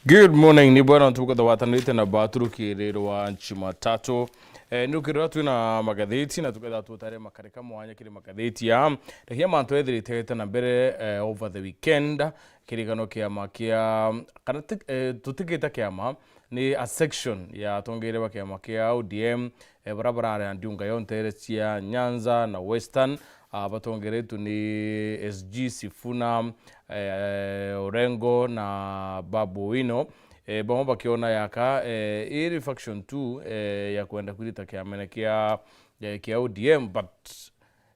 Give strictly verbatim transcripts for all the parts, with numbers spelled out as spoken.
Good morning, ni bwana, tuketha watanirite na batu rukiri rwa Jumatatu. Eh, ni rukiri rwa twina magatheti na tuketha tutare makarika mwanya kiri magatheti ya. Rehia mantu ethirite na mbere, eh, over the weekend. Kirigano kiama kia, kana ti-, eh, tutigita kiama, ni a section ya atongeria ba kiama kia O D M, eh, bara barari a ndiunga yonthe cia Nyanza na Western, ah, batongeretwe ni S G Sifuna, eh, Orengo na Babu Owino, eh, bamwe bakiona yaka, eh, iri faction tu, eh, ya kwenda kwirita kiamene kia, eh, kia O D M, but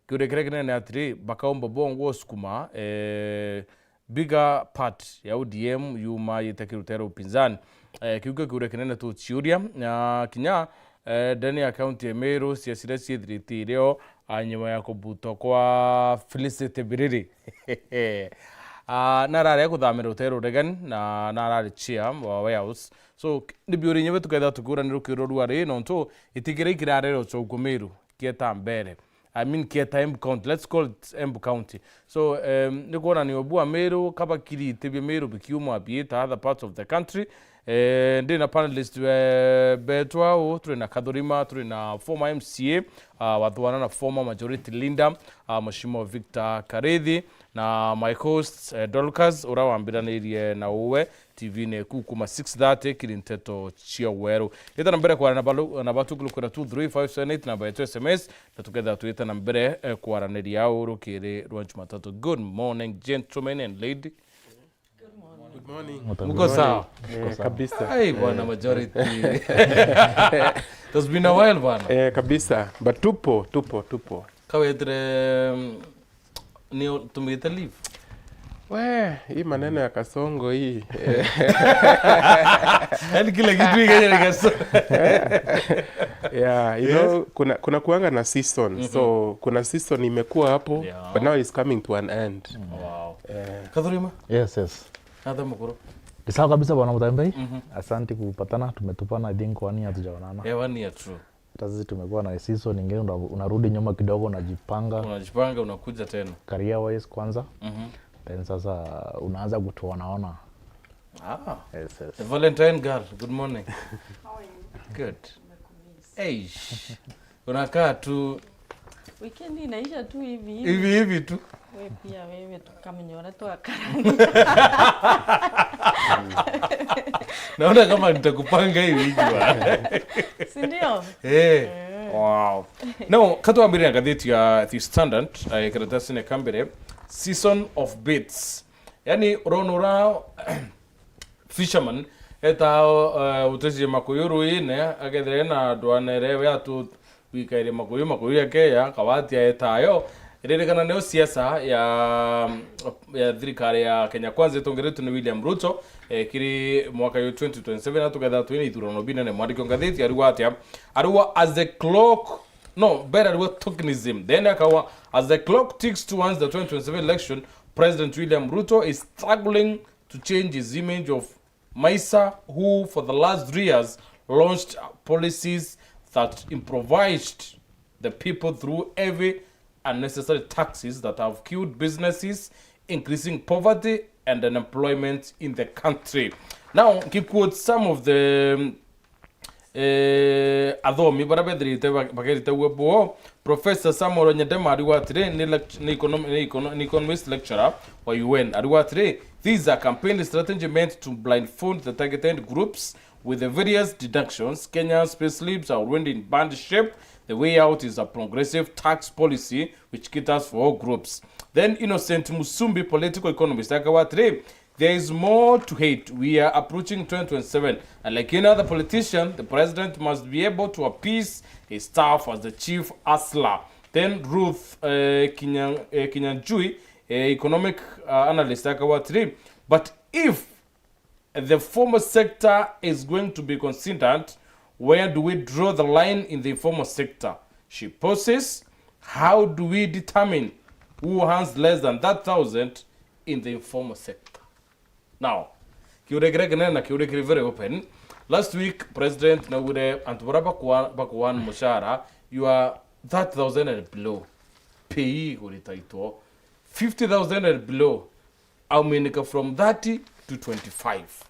kiuria kiria kinene atiri, bakaumba bongwa usukuma, eh, bigger part ya O D M yuma yite kirutero upinzani. Eh, kiu kio kiuria kinene tuciuria, na kinya, eh, ndene ya kaunti ya Meru, ciaciria ciithirite irio, ah, nyuma ya kubutwa kwa Felicity Biriri. Ah, narari kuthamira rutero ruregani, na narari chair wa White House. So, ni biuria inya betu kethira tukiura ni rukiro rwa ri, nontu itigira ikirarere ucoku Meru, kieta mbere. I mean, kieta Embu County. Let's call it Embu County. So, um, ni kwonania bua Meru, kabakiri itibia Meru bikiuma biita other parts of the country. Eh, ndi na panelist, eh, betu au, turi na Kathurima, turi na former M C A, ah, wa Thwana na former majority leader, ah, Mheshimiwa Victor Karithi, na my host, eh, Dorcas, uria wambiranirie na uwe T V-ini eku kuma six thirty kiri nteto cia weru. Ita na mbere kwara na balu-, na batu kulukura two three five seven eight namba yetu S M S, na tuketha twita na mbere, eh, kwaraniria au rukiri rwa Jumatatu. Good morning, gentlemen and lady. Good morning. Muko sawa? Eh, kabisa. Ai, bwana majority. It has been a while, bwana. Eh, kabisa. But tupo, tupo, tupo. Kawetire, mm, ni tumite leave? We, hii maneno ya Kasongo hii. Yaani kila kitu ikaja ni Kasongo. Yeah, you know, kuna, kuna kuanga na season. So, kuna season imekuwa hapo, but now it's coming to an end. Wow. Kathurima? Yes, yes. Natha mukuru. Ni sawa kabisa, bwana Mutembei. Asante kupatana, tumetupana, I think, one year hatujaonana. Yeah, one year, true. Hata sisi tumekuwa na season ingine, una-, unarudi nyuma kidogo, unajipanga. Unajipanga, unakuja tena. Career wise kwanza. Then sasa unaanza kutuonaona. Ah. Yes, yes. The Valentine girl, good morning. How are you? Good. Eish. Unakaa tu. Weekend inaisha tu hivi hivi. Hivi hivi tu. We pia wewe tu kamenyora tu akarani. Naona kama nitakupanga hii wiki bwana. Si ndio? Eh. Wow. No, katwambire na ngatheti ya The Standard, eh, karatasi ne kambere, season of bits. Yani, urona ura fisherman, eta, eh, utecie makuyu ruine, akethira ena ndwanere we atu gwikairia makuyu, makuyu yakeya, kawati aetayo. Ririkana nio siasa ya, ya thirikari ya Kenya Kwanza itongeretwe ni William Ruto, eh, kiri mwaka uyu twenty twenty-seven, na tuketha twina ithurano binene. Mwandiki wa ngatheti ariuga atia? Ariuga, as the clock, no, mbere ariuga tokenism. Then akawa, as the clock ticks towards the twenty twenty-seven election, President William Ruto is struggling to change his image of Maisa, who for the last three years launched policies that impoverished the people through heavy unnecessary taxes that have killed businesses, increasing poverty and unemployment in the country. Now, to quote some of the, eh, athomi baria bethirite ba-, bakerita uwe bo, Professor Samuel Onyedema ariuga atiri, ni lect-, ni econom-, ni econo-, ni economist lecturer wa U N, ariuga atiri, "This is a campaign strategy meant to blindfold the targeted groups with the various deductions. Kenya's payslips are already in bad shape. The way out is a progressive tax policy which caters for all groups." Then Innocent Musumbi, political economist, akauga atiri, "There is more to it. We are approaching twenty twenty-seven. And like any other politician, the president must be able to appease his staff as the chief hustler." Then Ruth, eh, Kinya-, eh, Kinyanjui, eh, economic, uh, analyst, akauga atiri, "But if the formal sector is going to be considered, where do we draw the line in the informal sector?" She poses, "How do we determine who earns less than that thousand in the informal sector?" Now, kiuria kiria kinene na kiuria kiri very open. Last week, president naugire antu baria bakuwa-, bakuwan mushara, you are thirty thousand and below. Pay iguritaitwo. Fifty thousand and below, auminika from thirty to twenty-five.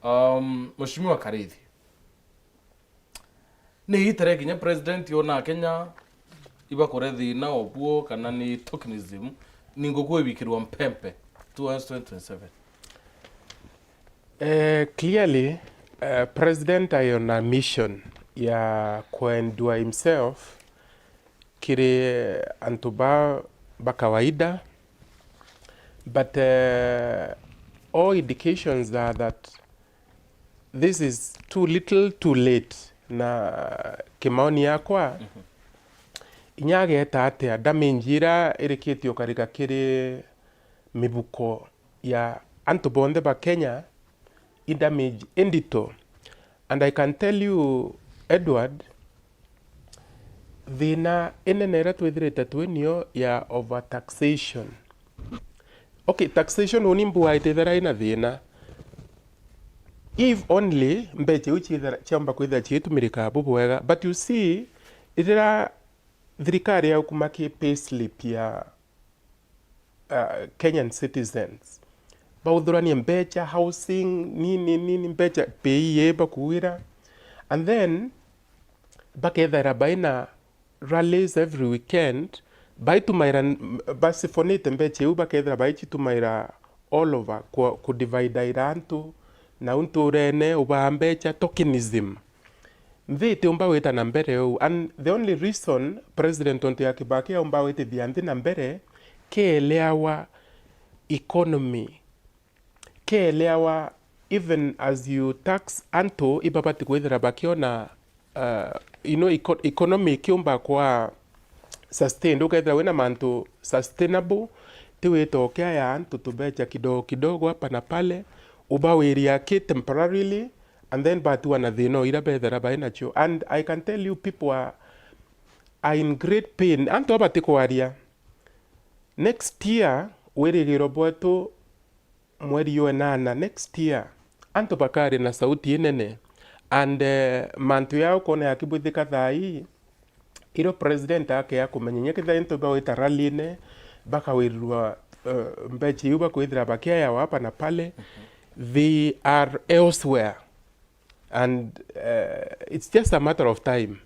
Um, Mheshimiwa Karithi, ni itere kinya president yona Kenya ibakore thina obuo kana ni tokenism, ni nguku ibikirwa mpempe towards twenty twenty-seven? Eh, clearly, eh, president ayona mission ya kuendua himself kiri antu ba, ba kawaida, but eh, all indications are that this is too little too late, na kimaoni yakwa, inya ageta atia, damage ira irikitie ukarika kiri mibuko ya antu bonthe ba Kenya i damage indito. And I can tell you, Edward, thina inene iria twithirite twi nio ya overtaxation. Okay, taxation uni mbua itithira ina thina if only mbecha iu ciithira, ciomba kwithira ciitumirikaa bubwega. But you see, ithira thirikari yaukuma ki payslip ya uh, Kenyan citizens, bauthuranie mbecha, housing, nini nini, mbecha pay ye bakuira, and then bakethira baina rallies every weekend, baitumaira, basifonite mbecha iu, bakethira baicitumaira all over ku, kudividaira antu, na unturene ubaa mbecha, tokenism. Nthi itiumba gwita na mbere uu, and the only reason president ontu ya Kibaki aumba gwitithia nthi na mbere, keeleawa economy, keeleawa even as you tax antu, ibabati kwithira bakiona, uh, you know, eco-, economy ikiumba kwa sustained, ukethira wina mantu sustainable, ti wita ukiaya antu tubecha kidogo kidogo hapa na pale, ubawiria ki temporarily, and then batua na thina ira bethira bai nacio. And I can tell you, people are, are in great pain. Antu aba batikwaria. Next year, wirigiro bwetu mweri jwa enana next year, antu bakari na sauti inene, and eh, mantu yao kona yakibwithika thaa ii, irio president akea kumenya inya kethira into bawita rally-ine, bakawirirwa eh, mbecha iu bakwithira bakiayawa hapa na pale, they are elsewhere, and eh, it's just a matter of time.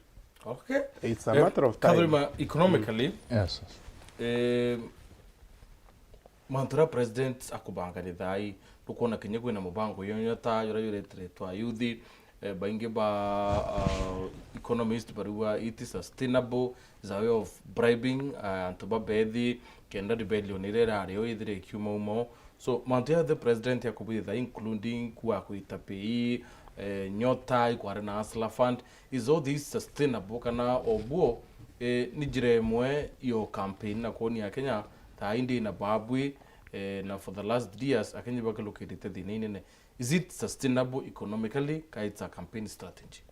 Okay. It's a matter of time. Catherine, ma-, economically, Yes. eh, mantu aria president akubanga ni thaa ii, nukwona kinya kwina mubango yo nyota, juria juretire twa youth, eh, baingi ba uh, economist bariuga it is sustainable, is a way of bribing uh, antu babethi, kenda rebellion iria irari o ithire ikiuma umo. So mantu ya the president akubwitha, including kuwa kuita pay, eh, nyota, ikwari na hustler fund, is all this sustainable, kana obuo eh, ni njira imwe yo campaign na kuonia Kenya thaa ii ndi na babwi, eh, na for the last three years Akenya bakilukirite thina inene? Is it sustainable economically, ka it's a campaign strategy?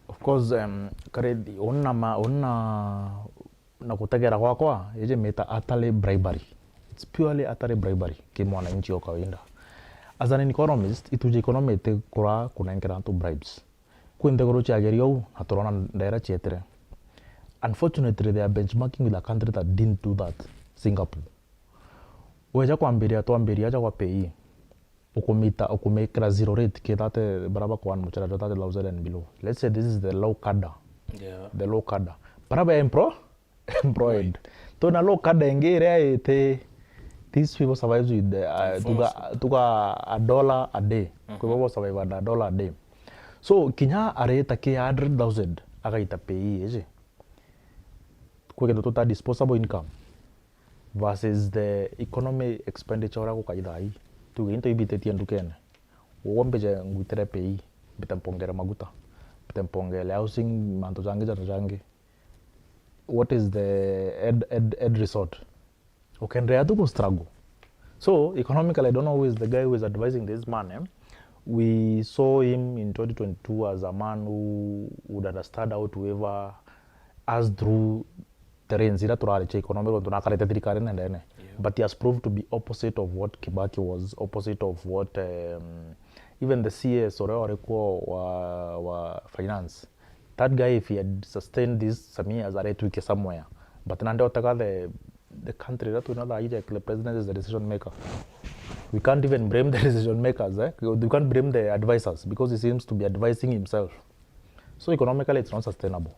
Of course, um, Karithi, uni na ma-, uni na, na gutegera gwakwa, iji mita utterly bribery. It's purely utterly bribery ki mwananchi o kawaida. As an economist, ituje economy itikura kunenkera antu bribes. Kwi nthiguru ciageria uu, na turona ndaira cietire. Unfortunately, they are benchmarking with a country that didn't do that, Singapore. Weja kwambiria, twambiria aja kwa pay, ukumita, ukumikira zero rate ki thirty, bara bakwana mucara jwa thirty thousand and below. Let's say this is the low cadre. Yeah. The low cadre. Bara ba empro-, employed. Twina low cadre ingi iria iti, these people survives with the, uh, tuga, tuga a dollar a day. Kwi bo survive na a dollar a day. So kinya areta ki hundred thousand agaita pay iji. Kwi kintu tuta disposable income versus the economy expenditure uria gukai thaa ii. Tuge into ibititie ndukene. Uguo mbije ngwitire pay, mbite mpongere maguta, mbite mpongere housing, mantu jangi jana jangi. What is the end, end, end result? Ukendelea tu ku struggle. So economically, I don't know who is the guy who is advising this man, eh? We saw him in twenty twenty-two as a man who would understand how to ever us through terrains ira turari cia economic, tontu nakarite thirikari nendene. Yeah. But he has proved to be opposite of what Kibaki was, opposite of what, um, even the C S uria wari kuo wa, wa finance. That guy, if he had sustained this some years, aretwike somewhere. But nandi otaga the, the country that we know that the president is the decision maker. We can't even blame the decision makers, eh? We can't blame the advisors because he seems to be advising himself. So economically it's not sustainable.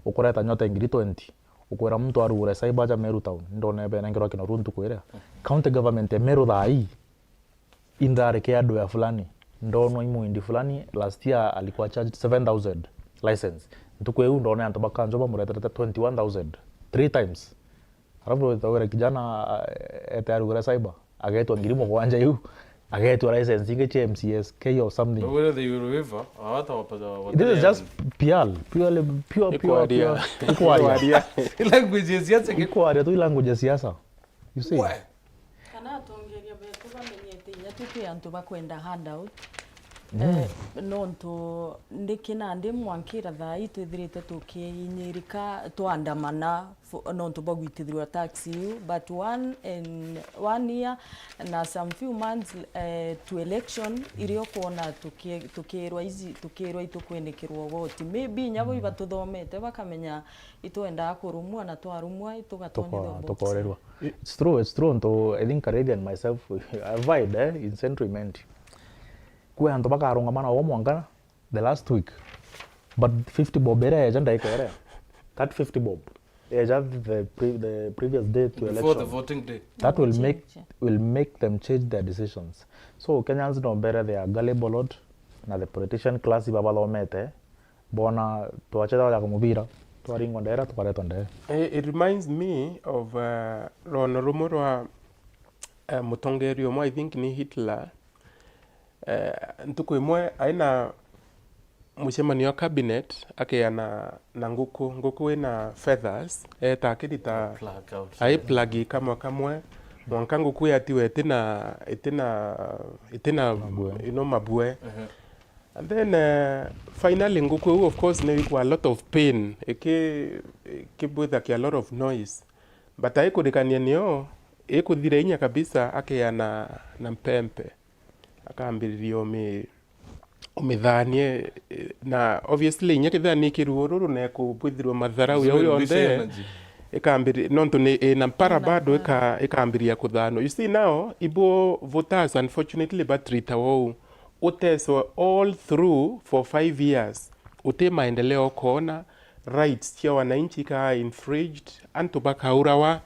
Ukureta nyote ngiri twenty, ukwira muntu arugure cyber aja Meru town, ndone benengerwa kinoru ntuku iria. County government ya Meru thaa hii indareke andu ya fulani, ndonwa imuindi fulani last year alikuwa charged seven thousand license. Ntuku iu ndone antu bakanjwa bamureterete twenty one thousand, three times. Alafu utawira kijana, eh, ete arugure cyber, agetwa ngiri mugwanja iu, agetwa license ingi cia M C S K or something. Whether they will waiver, hata wapata, wapata. This is just P R, purely, pure, pure, pure. Ikwaria. Language ya siasa ke- Ikwaria tu language ya siasa. You see? We. Kana atongeria betu bamenyete inya tu twi antu bakwenda handout. Mm. Eh, nontu ndiki nandi mwankira thaa ii twithirite tukiinyirika twandamana fo-, nontu bwa gwitithirwa tax iu, but one in one year na some few months, eh, to election, iria ukwona tuki-, tukirwa ici, tukirwa itukwinikirwa ugoti. Maybe inya bo ibatuthomete bakamenya itwendaa kurumwa na twarumwa itugatonyithwa box. Tukorerwa. It's true, it's true, ntu I think Karethi and myself, I vied, eh, in Central Imenti. Kwi antu bakarungama na o mwanka the last week, but fifty bob iria yeja ndaika iria, that fifty bob yeja the pre-, the previous day to election, before the voting day, that will make, will make them change their decisions. So Kenyans no mbere they are gullible, na the politician class iba bathomete, bona twacheza ya kumubira, twaringwa ndera, tukaretwa ndere. Eh, it reminds me of, uh, rono rumwe rwa, uh, mutongeria umwe, I think ni Hitler. Eh, ntuku imwe aina mucemanio wa cabinet, akeana na nguku, nguku ina feathers, eta akirita, plug out, ai, plug kamwe kamwe, mwanka nguku yatiwe itina, itina, itina mabue, you know, mabue. And then, eh, finally nguku iu, of course, ni wigua a lot of pain, iki-, ikibwithakia a lot of noise. But aikurikania nio ikuthira inya kabisa, akeana na mpempe. Akambiriria umi-, umithanie, eh, na obviously inya kethira ni kiruururu na ikubwithirwa matharau yau yonthe, ikambiri-, nontu ni ina mpara bado, ika-, ikambiria kuthanwa. You see now, ibo voters unfortunately batritawa uu. Uteswa all through for five years. Uti maendeleo ukoona, rights cia wananchi ikaa infringed, antu bakaurawa,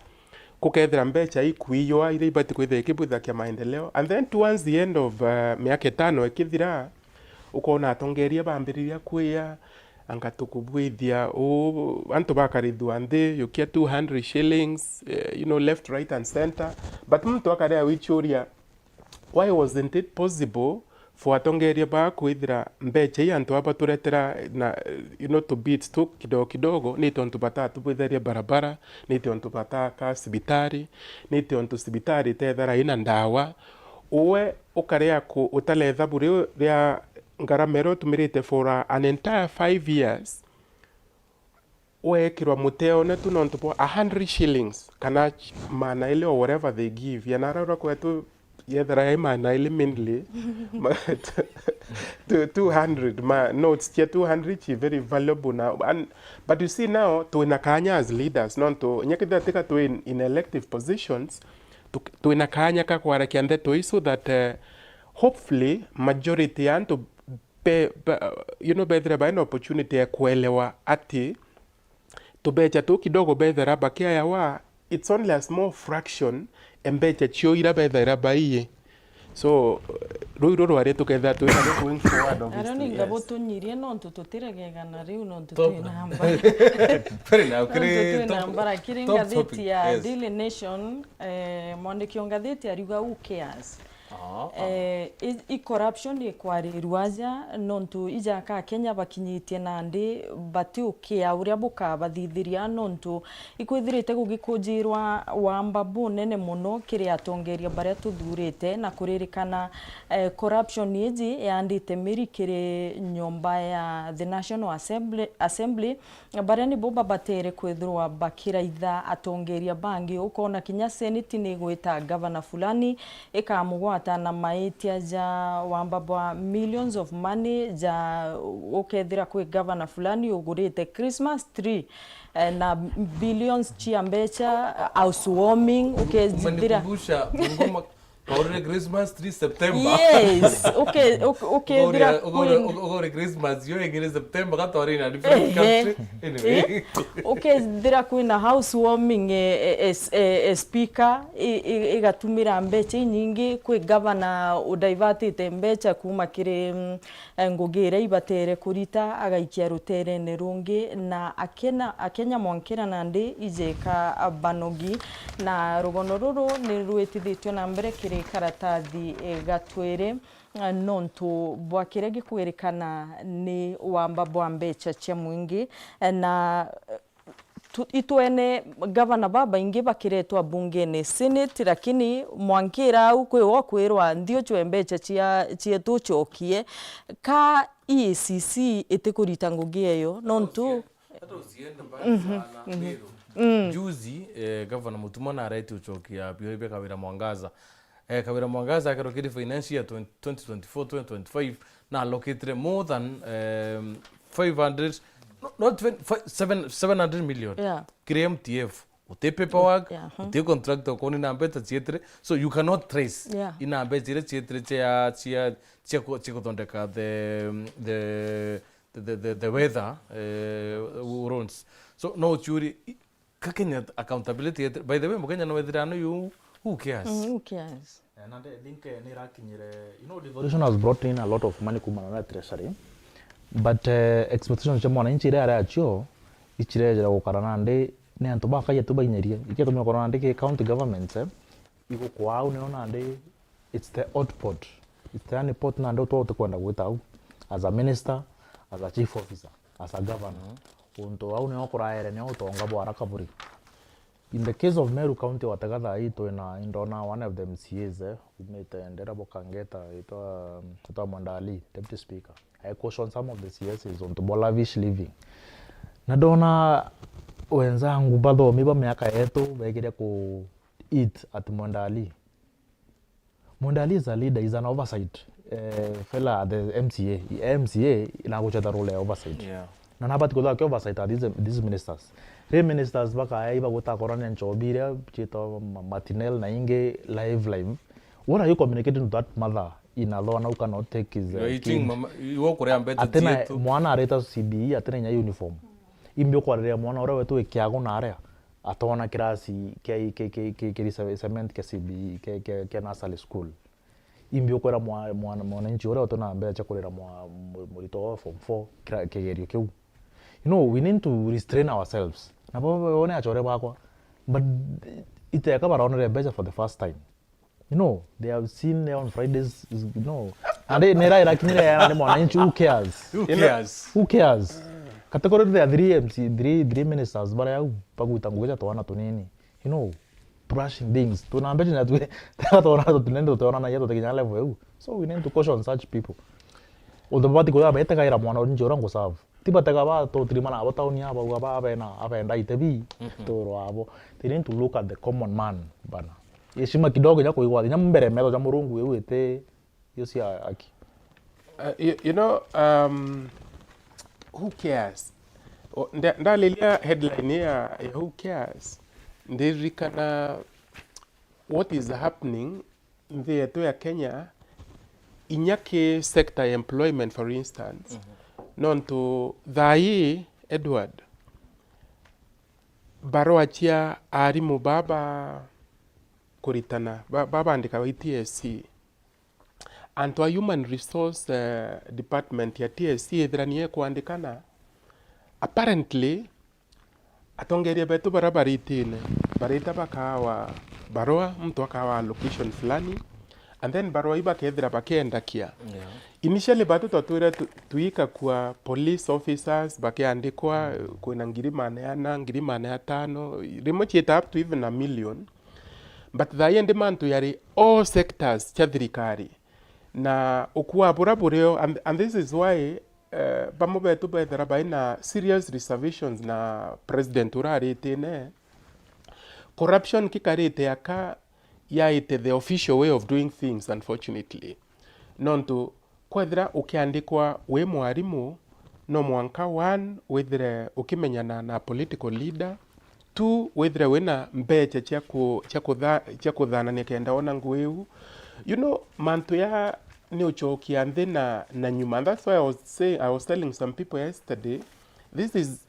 kukethira mbecha ikuiywa iria ibati kwithira ikibwithakia maendeleo. And then towards the end of, uh, miaka itano ikithira, ukoona atongeria bambiriria kwiya, anga tukubwithia uu, antu bakarithua nthi, yukia two hundred shillings, eh, you know, left, right and center. But muntu akaria wichuria, why wasn't it possible for atongeria baa kwithira mbecha ii antu aba baturetera na, you know, tubids tu kidogo kidogo, ni tontu batatubwitharia barabara, ni tontu bataka cibitari, ni tontu cibitari itethera ina ndawa. Uwe ukarea ku-, utara ithabu riu ria ngarama iria utumirite for a, an entire five years, weekirwa muteone tu nontu bwa a hundred shillings, kana ch-, maana ili or whatever they give. Ya nara uria kwetu yethira yai maana ili mainly, ma-, tu-, tu-, two hundred, ma notes cia two hundred ci very valuable na, and, but you see now, twina kaanya as leaders, nontu inya kethira tika twi in, in elective positions, tu-, twina kaanya ka kwarakia ndeto ii so that, eh, hopefully majority ya antu be-, be-, you know, bethira baina opportunity ya kuelewa ati tubecha tu kidogo bethira bakiayawa, it's only a small fraction e mbecha cio ira bethaira baiye. So, ruu iru rwari tukethira twina ruu going forward, obviously, yes. Ario ninga butunyirie nontu tutiregegana riu nontu twina mbara. Fair enough, nontu twina mbara. Kiri ngathiti ya Daily Nation, eh, mwandiki o ngathiti ariuga, "Who cares?" Eh, i, i corruption ikwarirua aja, nontu ija Akenya bakinyitie nandi batiukia uria bukabathithiria, nontu ikwithirite gugikunjirwa wamba bunene mono kiri atongeria baria tuthurite, na kuririkana, eh, corruption iji yandite miri kiri nyomba ya the National Assembly, Assembly, baria nibo babatere kwithirwa bakiraitha atongeria bangi. Ukona kinya seneti ni igwita gavana fulani ikamugwata na maitia ja wamba bwa millions of money ja, ukethira kwi gavana fulani ugurite Christmas tree, eh, na billions cia mbecha, housewarming, ukethira. Umenikumbusha ngoma Twaurire Christmas tree September. Yes, uke- uke- ukethira Ugaurire- ugaurire- kwin- ugaurire Christmas yo ingire September, ka twari in a different Ehe. country. Anyway. Eh, ukethira kwina housewarming, eh, eh, eh, speaker i- i- igatumira mbecha inyingi kwi gavana udivertite mbecha kuma kiri, mm, eh, ngugi iria ibatere kurita, agaikia ruterene rungi, na akena- akenya mwankira nandi ijeka banogi. Na rugono ruru ni rwitithitio na mbere kiri karatathi, eh, gatwiri, eh, nontu bwa kiria gikwirikana ni wamba bwa mbecha cia mwingi, eh, na, eh, tu- itwene gavana babaingi bakiretwa bungene, senate, lakini mwankira au kwi wo kwirwa, "Nthi ucwe mbecha cia- cietu ucokie." Ka E A C C itikurita ngugi eyo nontu Hata usiende mbali sana, Meru. Juzi, eh, Governor Mutuma nareti ucokia biuria bia Kawira Mwangaza. Eh, Kawira Mwangaza akerwa kiri finance year twenty twenty-four twenty twenty-five, na allocatire more than, um, five hundred, no, not twenty, fi- seven, seven hundred million. Yeah. Kiri M T F. Uti paperwork, Yeah, mhm. Uti contract, ukoni na mbecha cietire. So you cannot trace. Yeah. Ina mbecha iria cietire cia, cia, cia ku- cia kuthondeka the, the, the, the, the, the weather, eh, roads. So no uciuri, i- ka Kenya accountability yet-, by the way, Mukenya no wethira no you, who cares? Mm, who cares? Eh, nandi I think, eh, nirakinyire, you know, devolution has brought in a lot of money kumana na treasury, but, eh, expectations cia mwananchi iria ari acio icirejera gukara nandi ni antu bakaia tu bainyerie. Ikitumia gukora nandi ki county governments, eh, igukwa au nio nandi it's the hot pot, it's the honey pot nandi utwa utikwenda gwita au as a minister, as a chief officer, as a governor. Untu au nio kuraere nio utonga bwa haraka buri. In the case of Meru County, watega thaa ii twina, indona one of the M C As, eh, umite Ndera Bokangeta, itwa, itwa Mwandali, Deputy Speaker. I caution some of the C Ss untu bwa lavish living. Na ndona wenzangu bathomi ba miaka yetu begire ku eat at Mwandali. Mwandali is a leader, is an oversight, eh, fella at the M C A. M C A inagucweta role ya oversight. Yeah. Na nabati kuthaka oversight at these, these ministers. Ri ministers bakaya iba gutakorania nchobi iria ciitwa ma- Martinel na ingi live live. What are you communicating to that mother in a law now cannot take his, You uh, are eating kid? mama, you walk around bed Atina zietu. Mwana areta C B E, atina inya uniform. Imbi ukwaririria mwana uria wetu ikiago na aria atona kirasi kia, kia, kia, kia, kia cement kia C B E, kia, kia, kia nursery school. Imbi ukwira mwa- mwana- mwananchi uria uti na mbeca cia kurira mwa- mu- murito wa form four kira- kigerio kiu. You know, we need to restrain ourselves. Na bo- bo- bo ni achore bakwa. But iteka baronere mbeca for the first time. You know, they have seen there on Fridays, you know. And they nera irakinyire ya ni mwananchi, who cares? Who cares? Who cares? Category there are three M C, three, three ministers baria au bagwita ngugi cia twana tunini. You know, brushing things. Tuna mbeca na twi twana tunene tutonanagia tutikinya level eu. So we need to caution such people. Untu babati kuya betegaira mwana uria njora nguserve. Ti batega ba tuthirimana abo tauni abo, aba abena, abenda itebi toro abo. They need to look at the common man bana. Heshima kidogo ya kuigwa nya mbere metho ja Murungu iu ite yo cia aki. Uh, you, you know, um, who cares? O, nda- ndalilia headline ya, ya who cares, ndiririkana what is happening nthi yetu ya Kenya, inya ki sector ya employment, for instance. Nontu thaa ii, Edward, barua cia arimu baba kuritana, ba- babandika bai T S C, antu a human resource, eh, department ya T S C ithiranie kwandikana, apparently atongeria betu bara baritine, barita bakawa barua, muntu akawa location fulani, and then barua ii bakethira bakiendakia. Yeah. Initially batu twatwire tu- tuikakua police officers bakiandikwa, kwina ngiri maana ana, ngiri maana atano, rimwe ciita up to even a million. But thaa ii ndi mantu yari all sectors cia thirikari. Na ukua bura burio, and, and this is why, eh, bamwe betu bethira baina serious reservations na president ura aritine. Corruption kikarite aka yaite the official way of doing things, unfortunately. Nontu kwethira ukiandikwa wi mwarimu, no mwanka one withire ukimenyana na political leader, tu withire wina mbecha cia ku-, cia kutha-, cia kuthanania kenda wona ngui iu. You know, mantu ya ni uchokia nthi na, na nyuma. And that's why I was saying, I was telling some people yesterday, this is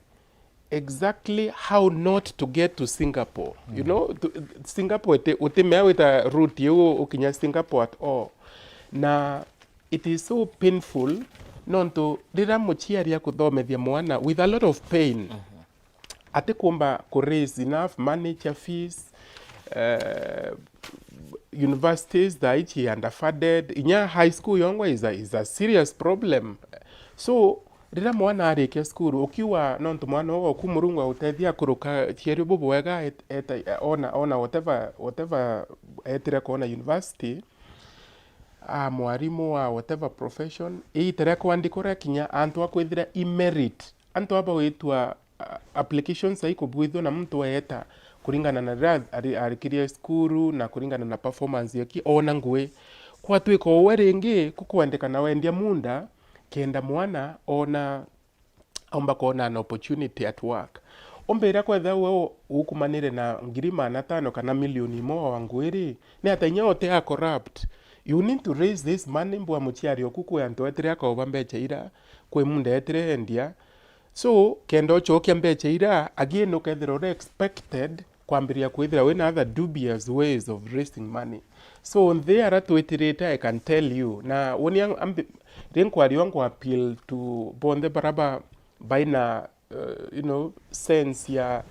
exactly how not to get to Singapore. You know, to, Singapore uti-, utimea wita route iu ukinya Singapore at all. Na it is so painful, nontu riria muciari akuthomethia mwana with a lot of pain, atikumba ku raise enough money cia fees, eh, universities thaa ici underfunded, inya high school yongwa is a, is a serious problem. So, riria mwana arikia cukuru, ukiuga nontu mwana uu oku Murungu agutethia akuruka cierio bubwega, et-, eta-, ona, ona whatever, whatever etire kwona university, a mwarimu, a whatever profession, iita ria kwandikwa riakinya, antu a kwithira i merit, antu aba gwitwa, a, applications aikubwithua na muntu eeta kuringana na riria ari-, arikirie cukuru na kuringana na performance yaki, ona ngui. Kwatwika uwe ringi kukwendekana wendia munda, kenda mwana ona aumba kwona an opportunity at work. Umbe riria kwethira we u-, ukumanire na ngiri maana tano kana milioni imwe wa ngui ri, ni ata inya uti a corrupt? You need to raise this money, mbwa muciari oku kwi antu etire akauba mbecha ira, kwi munda etire endia. So, kenda uchokia mbecha ira, again ukethira uri expected kwambiria kwithira wina other dubious ways of raising money. So, nthi ara twitirite, I can tell you, na uni ang-, ambi-, ri nkwaria nkwa appeal to bonthe bara ba-, baina, uh, you know, sense ya,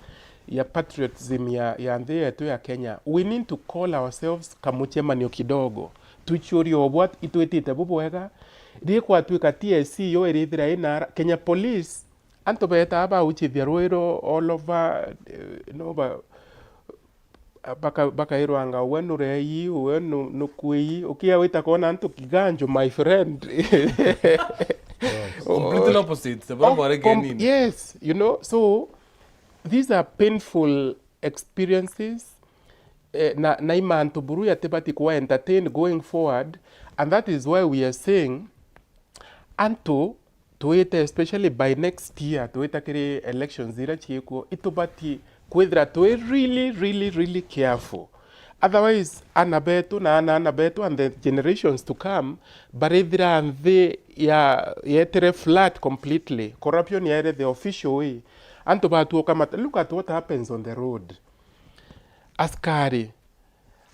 ya patriotism ya, ya nthi yetu ya Kenya. We need to call ourselves kamuchemanio kidogo. Tuchurie obwa itwitite bubwega. Ri kwatwika T S C yo irithira ina ara-, Kenya Police, antu betaa bauchithia rwiro all over, eh, no ba-, baka-, bakairwanga, "Uwe nurei, uwe nu-, nukwii." Ukia wita kwona antu kiganjo, my friend. Completely opposite, the Oh, bara com-, nini? Yes, you know, so these are painful experiences, eh, na, na i mantu buru yatibati kuwa entertain going forward, and that is why we are saying antu twite, especially by next year, twita kiri elections ira ciikuo, itubati kwithira twi really, really, really careful. Otherwise, ana betu na ana, ana betu and the generations to come, barithira nthi ya, yetire flat completely. Corruption yaire the official way. Antu batuuka mat-, look at what happens on the road. Askari,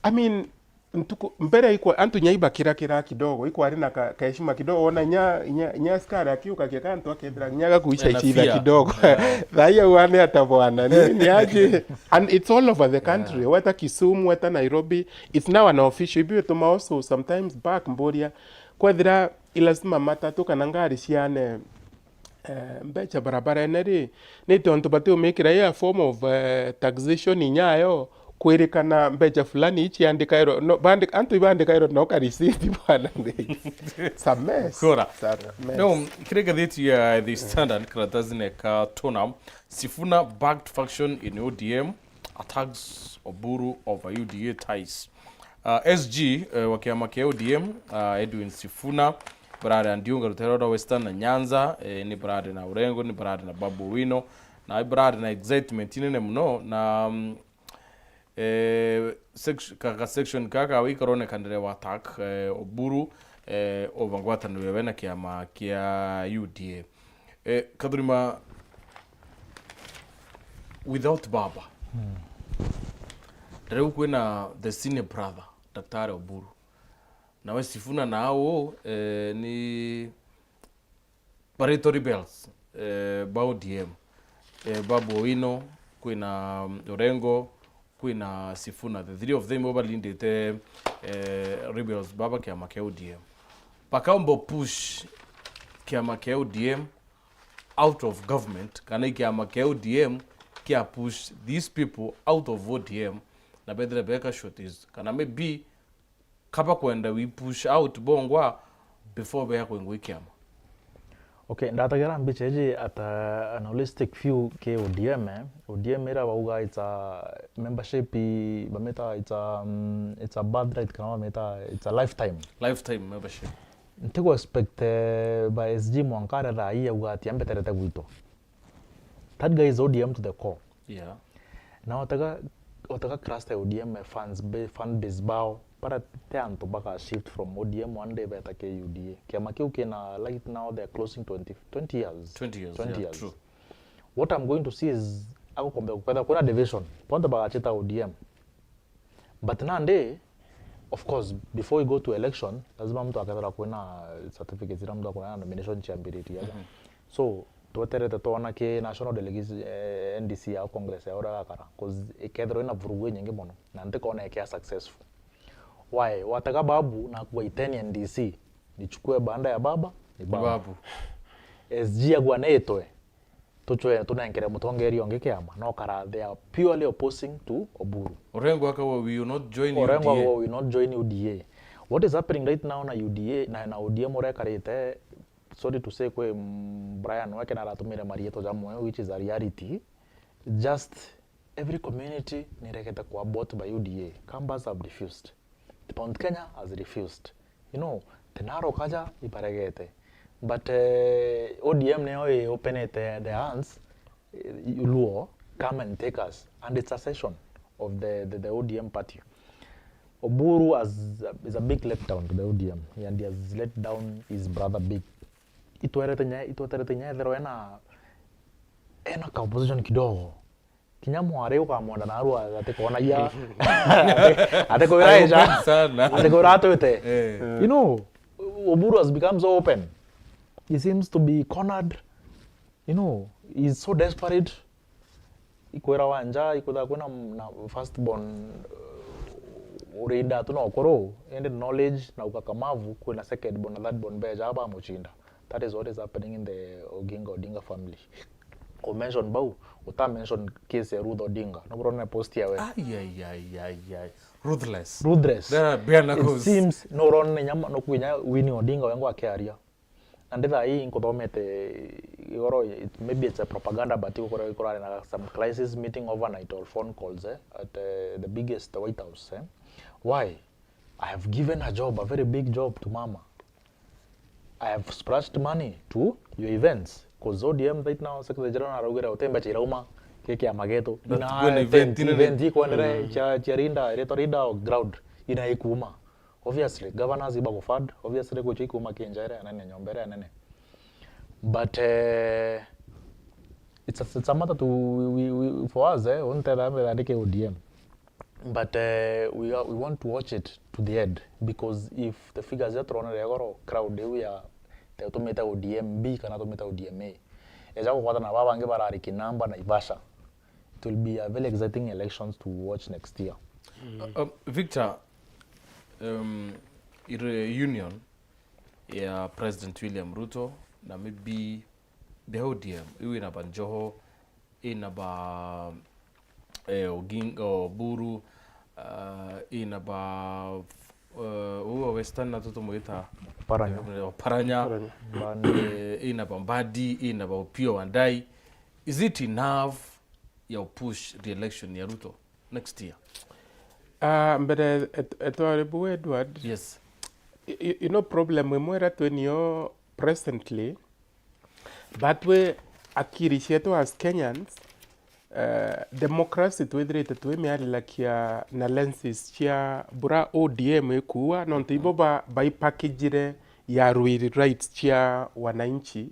I mean, ntuku, mbere ikwa-, antu nya ibakirakira kidogo, ikwari na ka-, kaheshima kidogo, ona nya, nya, nya askari akiukagia kantu akethira nya gakuicha Ena ichitha fear. Kidogo. Yeah. Thai au ane ata bwana, ni, ni aje? And it's all over the country. Yeah. Weta Kisumu, weta Nairobi, it's now an official. Ibi bituma also sometimes back mboria, kwethira i lazima matatu kana ngari ciane eh, mbecha barabarene ri, ni tontu batiumikira i a form of, eh, taxation inyayo, kwirikana mbecha fulani ichiandikairwe, no, bandi-, antu ibandikairwe no ka receipt bwana. It's a mess. Kura. It's a mess. No, kiri ngathiti ya The Standard, karatasine ka tuna, Sifuna backed faction in O D M, attacks Oburu over U D A ties. Uh, S G, uh, wa kiama kia O D M, uh, Edwin Sifuna, barari na ndiunga rutere rwa Western na Nyanza, eh, ni barari na urengo, ni barari na Babu Owino, na barari na excitement inene muno, na, mm, eh, sec-, ka, ka section kaka wikaronekanire wa attack, eh, Oburu, eh, over ngwataniro yawe na kiama kia U D A. Eh, Kathurima, without Baba, mm, riu kwina the senior brother, Daktari Oburu. Nawe Sifuna nao, eh, ni baritwa rebels, eh, ba O D M. Eh, Babu Owino, kwina, mm, Orengo, kwina Sifuna. The three of them bo balindite, eh, rebels baba kiama kia O D M. Bakaumba push kiama kia O D M out of government, kana i kiama kia O D M kia push these people out of O D M, na bethire beka shorties, kana maybe kaba kwenda we push out bongwa before bea kwingwa i kiama. Okay, ndatagira mbicha iji at a, an holistic view ki O D M, eh. O D M ira bauga it's a membership, i-, bamita it's a, um, it's a birthright, kana bamita it's a lifetime. Lifetime membership. Ntigu expect, eh, ba S G mwanka aria thaa ii auga ati ambeterete gwitwa. That guy is O D M to the core. Yeah. Na otega, otega cluster ya O D M fans ba-, fan base bao, bara te antu baka shift from O D M one day beta ke U D A. Kiama kiu kina right now, they are closing twenty, twenty years. Twenty years, twenty yeah, years. True. What I'm going to see is, agukombe kwetha kuna division. Bonthe bagachita O D M. But nandi, of course, before we go to election, lazima mtu akethirwa kwina certificates iria mtu akona nomination ciambiritie. Mhm. So, tweterete twona ki national delegates, eh, N D C ya Congress ya uria gakara, 'cause ikethirwa ina vurugu inyingi mono, na ntikona ikia successful. Why? Watega Babu na kuwa iteni N D C, nichukue baada ya baba, ni Babu. Babu. S G agwa nitwe, tuchwe tunenkere mutongeria ungi kiama, no kara they are purely opposing to Oburu. Orengo akawa, "We will not join Orengo U D A." Akawa, "We will not join U D A." What is happening right now na U D A, na, na O D M uria ikarite, sorry to say, kwi, mm, Brian weke na aratumire marietwa jamwe, which is a reality. Just every community niregete kwa bought by U D A. Kambas have refused. The Mount Kenya has refused. You know, the Narok aja ibaregete. But, eh, O D M niyo i openete the hands, eh, Luo, come and take us. And it's a session of the, the, the O D M party. Oburu has, is a big letdown to the O D M, and he has let down his brother big. Itwerete nya, itweterete nya ethirwa ena, ena ka opposition kidogo. Kinya mwari ukamwenda narua atikona ya. Ati-, atikwira I eja. Open sana. Atikwira atwite. Eh. You know, Oburu has become so open. He seems to be cornered. You know, he's so desperate. Ikwira wa nja, ikwitha kwina na first born, uh, uri nda tu na ukuru, and knowledge na ukakamavu, kwina second born na third born beja bamuchinda. That is what is happening in the Oginga Odinga family. Ku mention bau, uta mention case ya Ruth Odinga. No urone post yawe. Ai, ai, ai, ai, ai. Ruthless. Ruthless. There are bare knuckles. It seems, no urone nyama, no kwinya Winnie Odinga wengo akiaria. Na ndi thaa ii nkuthomete igoro, it, maybe it's a propaganda, but ikura-, ikurari na some crisis meeting overnight or phone calls, eh, at, eh, the biggest White House, eh. Why? I have given a job, a very big job to mama. I have splashed money to your events. 'Cause O D M right now, Secretary General araugire uti mbecha irauma ki kiama gitu. That ina kwina event, event inene, event ikwenderea, mm, cia, cia Linda, iretwa Linda o ground, ina ikuma. Obviously, governors ibagufund, obviously, gwicha ikuma ki nja iria nene, nyomba iria nene. But, eh, it's a, it's a matter to, we, we, for us, eh, untetha mbere andike O D M. But, eh, we are, we want to watch it to the end, because if the figures iria turonere igoro, crowd iu ya, te-, tumite O D M B kana tumite O D M A, eja gukwatana na baba bangi barari Kinamba na Ivasha, it will be a very exciting elections to watch next year. Mm. Uh, um, Victor, um, ire union ya President William Ruto na maybe the O D M, iu ina ba Joho, ina ba, eh, Oginga, Oburu, uh, ina ba, uh, uu wa Western na tutumwita Oparanya. Oparanya. Oparanya. Mbadi. Eh, ina ba Mbadi, ina ba Opiyo Wandayi. Is it enough ya push re-election ya Ruto next year? Ah, mbere et-, etwari bu Edward. Yes. Y-, y-, you know, problem imwe ira twi nio presently, batwi akiri cietu as Kenyans, eh, democracy twithirite twimiarilakia na lenses cia bura O D M ikuua, nontu ibo ba-, baipakijire ya rwiri rights cia wananchi.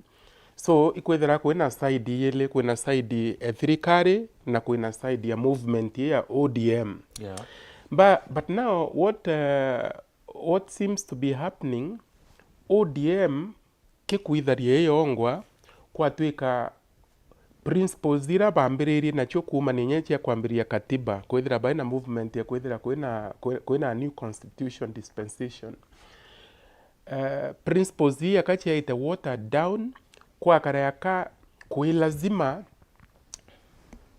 So, ikwithira kwina side iili, kwina side ya thirikari na kwina side ya movement ii ya O D M. Yeah. But, but now, what, uh, what seems to be happening, O D M kikwitharia iyongwa, kwatwika principles ira bambiririe nacio kuuma ninya cia kwambiriria katiba, kwithira baina movement ya kwithira kwina, kwi-, kwina a new constitution dispensation. Eh, principles ii aka ciaite watered down, kwakara aka kwi lazima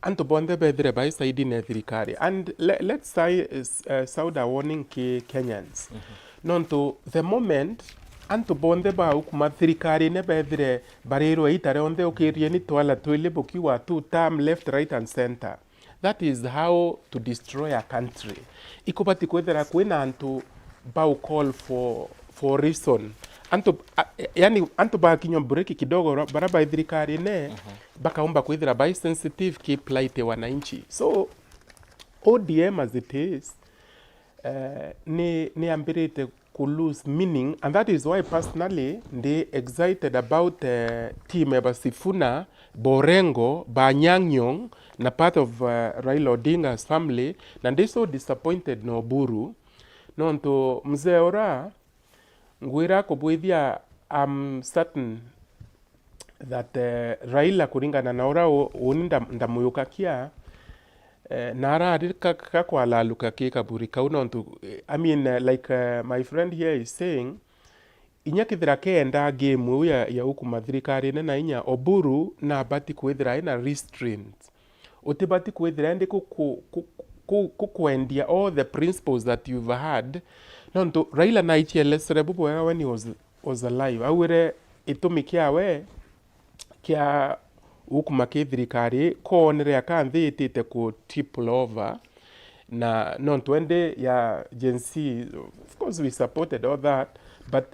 antu bonthe bethire bai side-ini ya thirikari. And le-, let's say, eh, sound a warning ki Kenyans. Mhm. Nontu the moment antu bonthe bau kuma thirikarine bethire barirwe ita rionthe, ukirieni twala twili bukiwa two term, left, right and center. That is how to destroy a country. Ikubati kwithira kwina antu bau call for, for reason. Antu, a, yani, antu bakinywa break kidogo, ra-, bara bai thirikarine, mhm, bakaumba kwithira bai sensitive ki plight ya wananchi. So, O D M as it is, eh, ni, ni ambirite ku lose meaning, and that is why personally ndi excited about, eh, team eba Sifuna, Borengo, ba Nyang' Nyong', na part of, eh, Raila Odinga's family, na ndi so disappointed na Oburu, nontu mzee ura ngwira kubwithia, I'm certain that, eh, Raila, kuringana na ura u-, uni nda-, ndamuyukakia, eh, na arari ka, ka kwalaluka ki kaburi kau, nontu, eh, I mean, eh, like, eh, my friend here is saying, inya kethira kenda game iu ya, ya ukuma thirikarine na inya, Oburu nabati kwithira ina restraint. Utibati kwithira indi ku-, ku-, ku-, ku-, kukwendia all the principles that you've had. Nontu Raila naichielesere bubwega when he was, was alive. Augire itumi kiawe kia ukuma ki thirikari, koonere aka nthi itite ku triple over. Na nontu ende ya Gen Z, of course we supported all that, but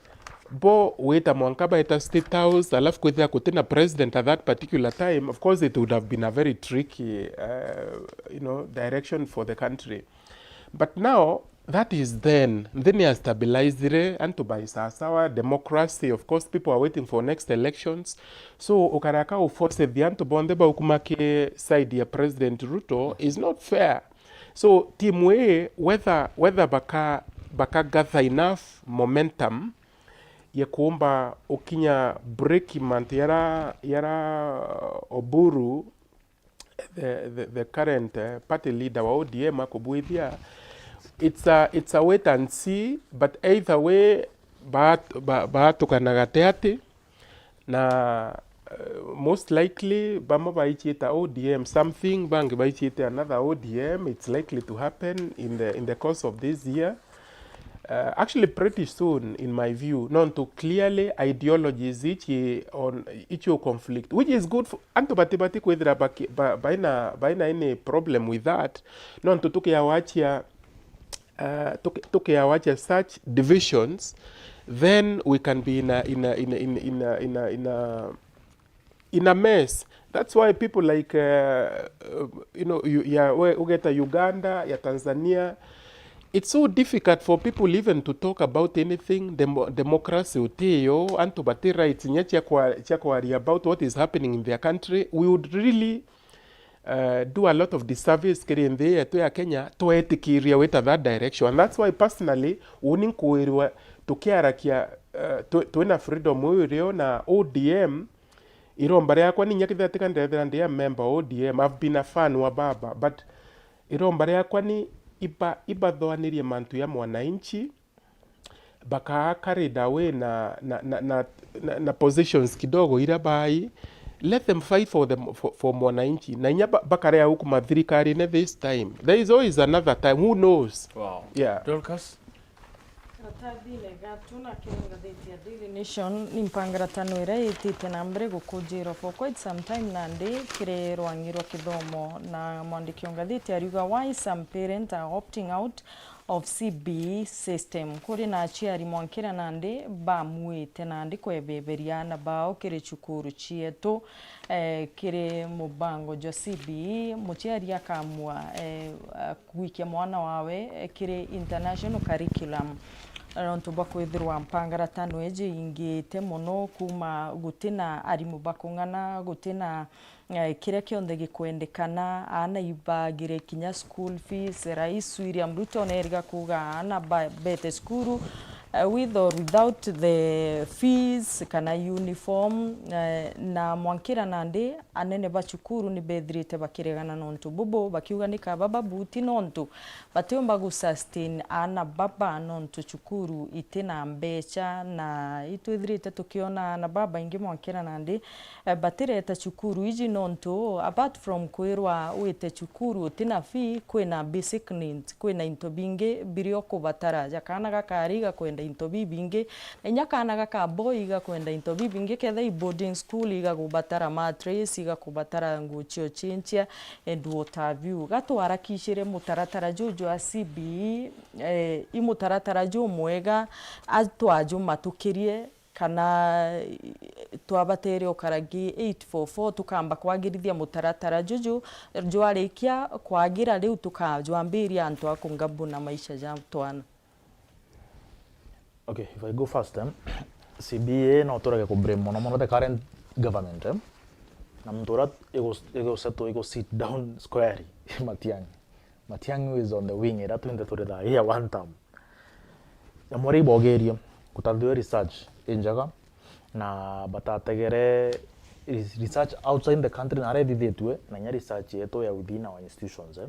bo wita mwanka baeta State House, alafu kwithira kutina president at that particular time, of course it would have been a very tricky, uh, you know, direction for the country. But now, that is then, nthi ni ya stabilizire, antu bai sawasawa, democracy, of course people are waiting for next elections. So ukareka uforcethia antu bonthe baukuma ki side ya President Ruto is not fair. So timu ii, whether, whether baka, baka gather enough momentum ya kuumba ukinya break mantu yara, yara Oburu, the, the, the current, eh, party leader wa O D M akubwithia, it's a, it's a wait and see, but either way, baat-, ba-, baatukana gati ati, na, eh, most likely, bamwe baichiita O D M something, bangi baichiite another O D M. It's likely to happen in the, in the course of this year. Uh, actually, pretty soon, in my view, nontu clearly ideologies ichi on, ichi conflict, which is good for, antu bati, bati kwithira baki-, ba-, baina, baina any problem with that, nontu tukiawachia, uh, tuki-, tukiawachia such divisions, then we can be in a, in a, in a, in a, in a, in a, in a in a mess. That's why people like, uh, uh, you know, you, yeah, we, ugeta Uganda, ya Tanzania, it's so difficult for people even to talk about anything. Demo-, democracy utiyo, antu bati rights nya cia kwa-, cia kwaria about what is happening in their country. We would really, uh, do a lot of disservice kiri nthi yetu ya Kenya, twetikiria wita that direction. And that's why personally, uni nkwirwa tukiarakia, uh, twi-, twina freedom iu irio na O D M, iromba riakwa ni inya kethira tika ndethira ndi a member O D M, I've been a fan wa baba, but iromba riakwa ni iba-, ibathoanirie mantu ya mwananchi, bakaa carried away na, na, na, na, na, na positions kidogo ira bai. Let them fight for them, for, for mwananchi. Na inya ba-, bakarea ukuma thirikarine this time. There is always another time. Who knows? Wow. Yeah. Dorcas? Karatathine gatu na kiri ngathiti ya Daily Nation, ni mpangaratano iria itite na mbere gukunjirwa for quite some time nandi kiri rwangi rwa kithomo, na mwandiki o ngathiti ariuga, "Why some parents are opting out of C B E system." Kuri na aciari mwankira nandi bamuite nandi kwebeberia aana bao kiri cukuru cietu. Eh, kiri mubango jwa C B E, muciari akamua, eh, gwikia mwana wawe, eh, kiri international curriculum. Nontu bwa kwithirwa mpangaratano iji ingite mono, kuma gutina arimu bakung'ana, gutina, eh, kiria kionthe gikwendekana, aana ibagire kinya school fees. Rais William Ruto neriga kuuga aana ba-, bete cukuru, eh, with or without the fees kana uniform, eh, na mwankira nandi anene ba cukuru ni bethirite bakiregana nontu bubu, bakiuga ni kaba babuti nontu batiumba gu sustain aana baba nontu cukuru iti na mbecha, na itwithirite tukiona aana babaingi mwankira nandi, eh, batireta cukuru iji nontu apart from kwirwa wite cukuru uti na fee, kwina basic needs, kwina into bingi biria ukubatara. Ja kaana gakari igakwenda into bibingi, na inya kaana gaka boy igakwenda into bibingi, ketha i boarding school igakubatara mattress, igakubatara nguo cio chinchia and what have you. Gatwarakicire mutaratara juu jwa C B E, eh, i mutaratara jumwega, atwajumatukirie, kana twabatere ukara gi eight four four, tukamba kwagirithia mutaratara juju, jwarikia kwagira riu tukajwambiria antu a kungabuna maisha ja twana. Okay, if I go first, eh, C B A no turege ku blame mono mono the current government, eh? Na muntu uria igu, igu settle, igu sit down squarely, Matiang'i. Matiang'i is on the wing, ira twinthe turi thaa ii ya one term. Nyamwere ibogerie, gutathithua research injega, na batategere re-, research outside the country na aria ithithitue, na inya research yetu ya within our institutions, eh.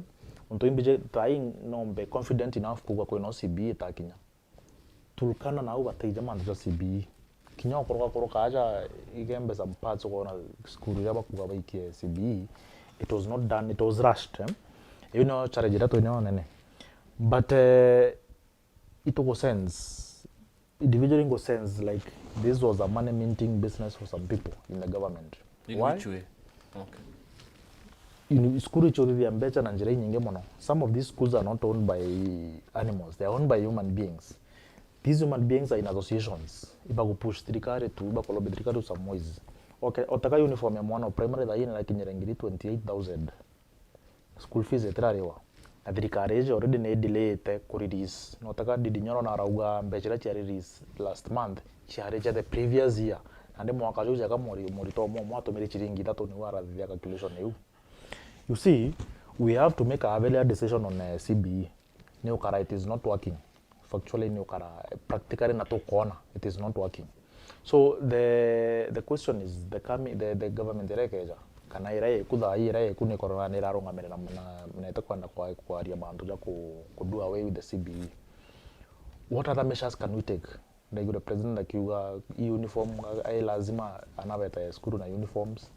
Untu imbiji thaa ii no mbe confident enough kuuga kwina C B A itakinya. Turkana nau bataija mantu ja C B E. Kinya ukuruka kuruka aja Igembe some parts ukona cukuru iria bakuga baikie C B E, it was not done, it was rushed, eh? Iu nio challenge iria twinayo nene. But, eh, itugu sense, individually ngu sense like this was a money minting business for some people in the government. In Why? Which way? Okay. Uni-, cukuru ichurithia mbeca na njira inyingi mono. Some of these schools are not owned by animals, they are owned by human beings. These human beings are in associations. Ibagu push thirikari tu, ibaku lobby thirikari tu some ways. Okay, otaka uniform ya mwana wa primary thaa ii nirakinyira ngiri twenty eight thousand. School fees itirariwa. Na thirikari iji already ni delayete ku release. Notaka Ndindi Nyoro na arauga mbeca iria cia release last month ciari cia the previous year. Nandi mwaka juu jaka mori-, murito umwe umwe atumire ciringi ithatu niu arathithia calculation iu. You see, we have to make a very hard decision on, eh, C B E. Ni ukara it is not working. Factually ni ukara, eh, practically na tukona it is not working. So the, the question is the coming, the, the government iria ikeja, kana iria iku thaa ii, iria iku ni ikoragwa ni irarungamirira na, na, na itikwenda kwa-, kwaria mantu ja ku, ku do away with the C B E. What other measures can we take? Ndaiguire president akiuga i uniform, ai lazima ana betae cukuru na uniforms.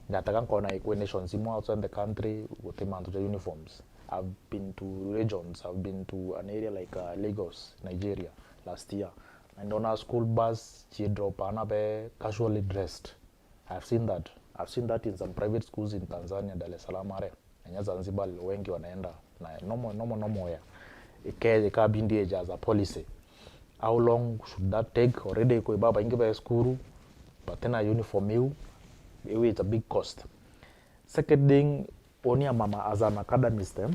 Ndataga nkona equations imwe outside the country guti mantu ja uniforms. I've been to regions, I've been to an area like, uh, Lagos, Nigeria, last year. Na ndona school bus ci drop ana be casually dressed. I've seen that. I've seen that in some private schools in Tanzania, Dar es Salaam are. Na nya Zanzibar wengi wanaenda na normal, normal, normal wear. Ike-, ikabindi eja as a policy. How long should that take? Already kwi babaingi be cukuru, batena uniform iu, iu it's a big cost. Second thing, uni a mama as an academist, eh,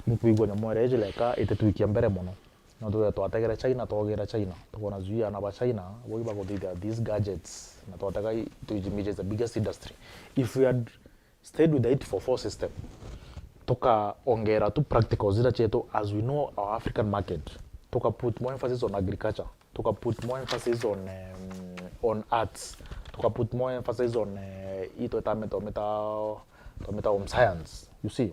inkwigua nyamu iria ijileka ititwikia mbere mono. No tuge twategere China, twogira China, tukona zui ana ba China, bo ibaguthithia these gadgets, na twatega i-, tuijimije is the biggest industry. If we had stayed with the eight four four system, tukaongera tu practicals iria cietu as we know our African market, tuka put more emphasis on agriculture, tuka put more emphasis on, um, on arts, tuka put more emphasis on, eh, ii tweta meta, meta, twameta home science, you see.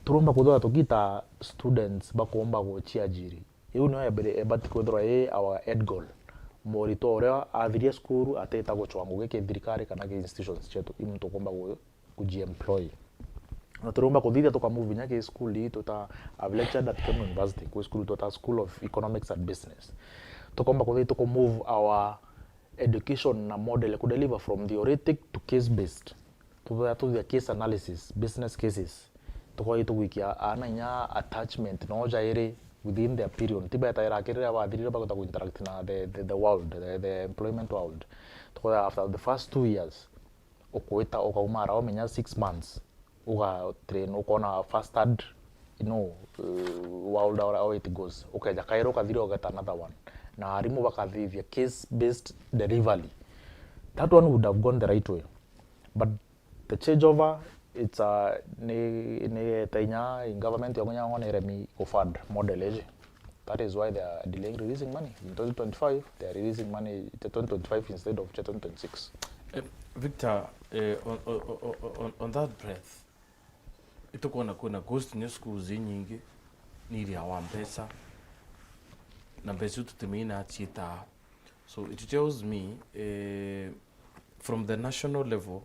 Turomba kuthora tukita students bakomba guchiajiri. Iu nio ebere-, ebati kwithirwa i our end goal. Muritwa uria athiria cukuru atita guchwa ngugi ki thirikari kana ki institutions cietu, i muntu ukomba gu-, kujiemploy. Na turomba kuthithia tukamove inya ki school ii twita, I've lectured at Kenya University, kwi school twita School of Economics and Business. Tukomba kuthithia tukumove our education na model kudeliver from theoretic to case based. Tuthea tuthia case analysis, business cases. Tukoya tugwikia aana inya attachment no jairi within their period. Ti betaira akiri riria bathirire bagota ku interact na the, the, the world, the, the employment world. Tukoya after the first two years, ukwita ukauma ara umenya six months, uga train, ukona first third, you know, uh, world how, how it goes. Ukeja kairi ukathira ugeta another one. Na arimu bakathithia case based delivery. That one would have gone the right way. But the change over, it's a, ni, ni eta inya in government yongo nyango ni remi ku fund model iji. That is why they are delaying releasing money. In twenty twenty-five, they are releasing money to twenty twenty-five instead of twenty twenty-six. Eh, Victor, eh, on, on, on, on, on that breath, itukwona kwina ghost new schools inyingi, ni iria wa mbeca, na mbeca iu tutimenya ciitaa. So it tells me, eh, from the national level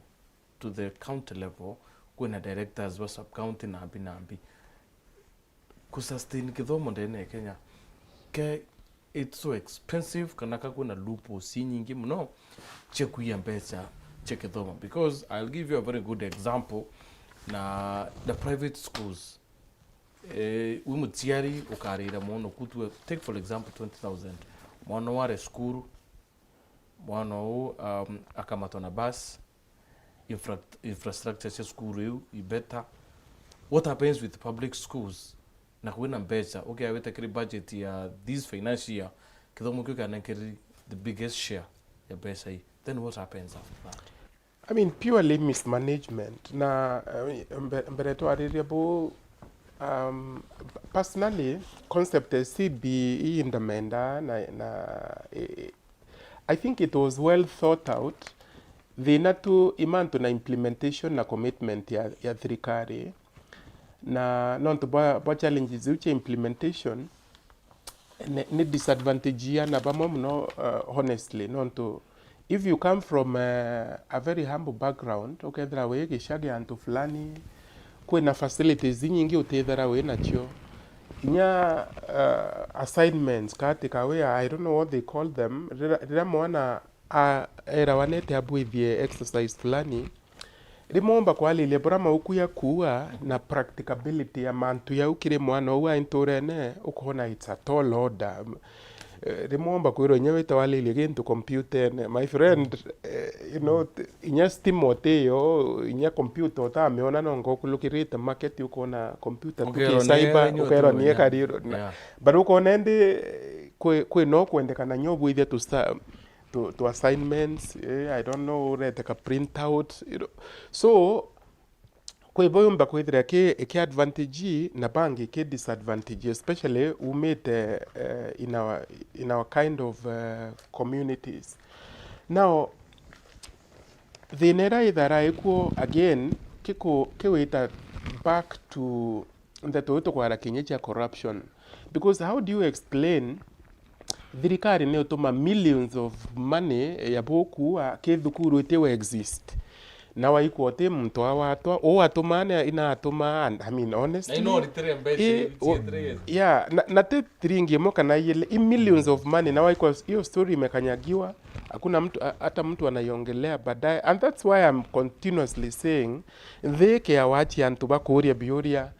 to the county level, kwina directors ba sub county nambi nambi. Ku sustain kithomo ndene ya Kenya, ke it's so expensive, kana ka kwina loopholes inyingi muno cia kuiya mbeca cia kithomo? Because I'll give you a very good example, na the private schools. Eh, wi muciari ukarira mwana oku, take for example twenty thousand, mwana ware cukuru, mwana uu, um, akamatwa na bus, infra-, infrastructure cia cukuru iu i better. What happens with public schools? Na kwina mbeca, ukiawite kiri budget ya this financial year, kithomo kiu kianenkereri the biggest share ya mbeca ii, then what happens after that? I mean, purely mismanagement. Na, I mean, mbe-, mbere twaririe bu, um, personally, concept ya C B E ii ndamenda na, na, eh, I think it was well thought out. Thina tu i mantu na implementation na commitment ya, ya thirikari. Na nontu bwa, bwa challenges iu cia implementation, ni, ni disadvantage ya na bamwe muno, uh, honestly, nontu if you come from a, a very humble background, ukethira wi gicha gia antu fulani, kwina facilities inyingi utithira wi nacio. Inya, uh, assignments, kati ka wia, I don't know what they call them, riria, riria mwana a, erawa nete abwithie exercise fulani, rimwe umba kwariria buria mauku yakuua na practicability ya mantu yau kiri mwana uu ai nturene, ukoona it's a tall order. Eh, rimwe umba kwirwa inya wite waririe gintu kompyutene, my friend, eh, you know, t-, inya stima utiyo, inya kompyuta utamiona, nonga ukulukirite market ukoona kompyuta tu ki cyber, ukerwa ni ekarirwe. Yeah. But ukoona indi, eh, kwi, kwi no kwendekana nyo bwithie tu sa-, tu, tu assignments, eh, I don't know, urete ka printout, you know. So, kwi bo yumba kwithira ki, ki advantage na bangi ki disadvantage, especially umite, eh, in our, in our kind of, eh, communities. Now, thina iria ithara ikuo again, kiku-, kiwita back to ndeto iu tukwara kinya cia corruption. Because how do you explain thirikari ni utuma millions of money ya bukua ki thukuru itiwe exist? Na waikwa uti muntu awatwa, uu atuma ni, ina atuma, and, I mean, honestly, na ino ritire mbeca i-, iu u-, cietire yeah, na, na ti tiringi imwe kana iili, i millions of money, na waikwa hiyo story imekanyagiwa, hakuna mtu, a-, hata mtu anaiongelea baadaye, and that's why I'm continuously saying, nthi ikiawa ci antu bakuuria biuria,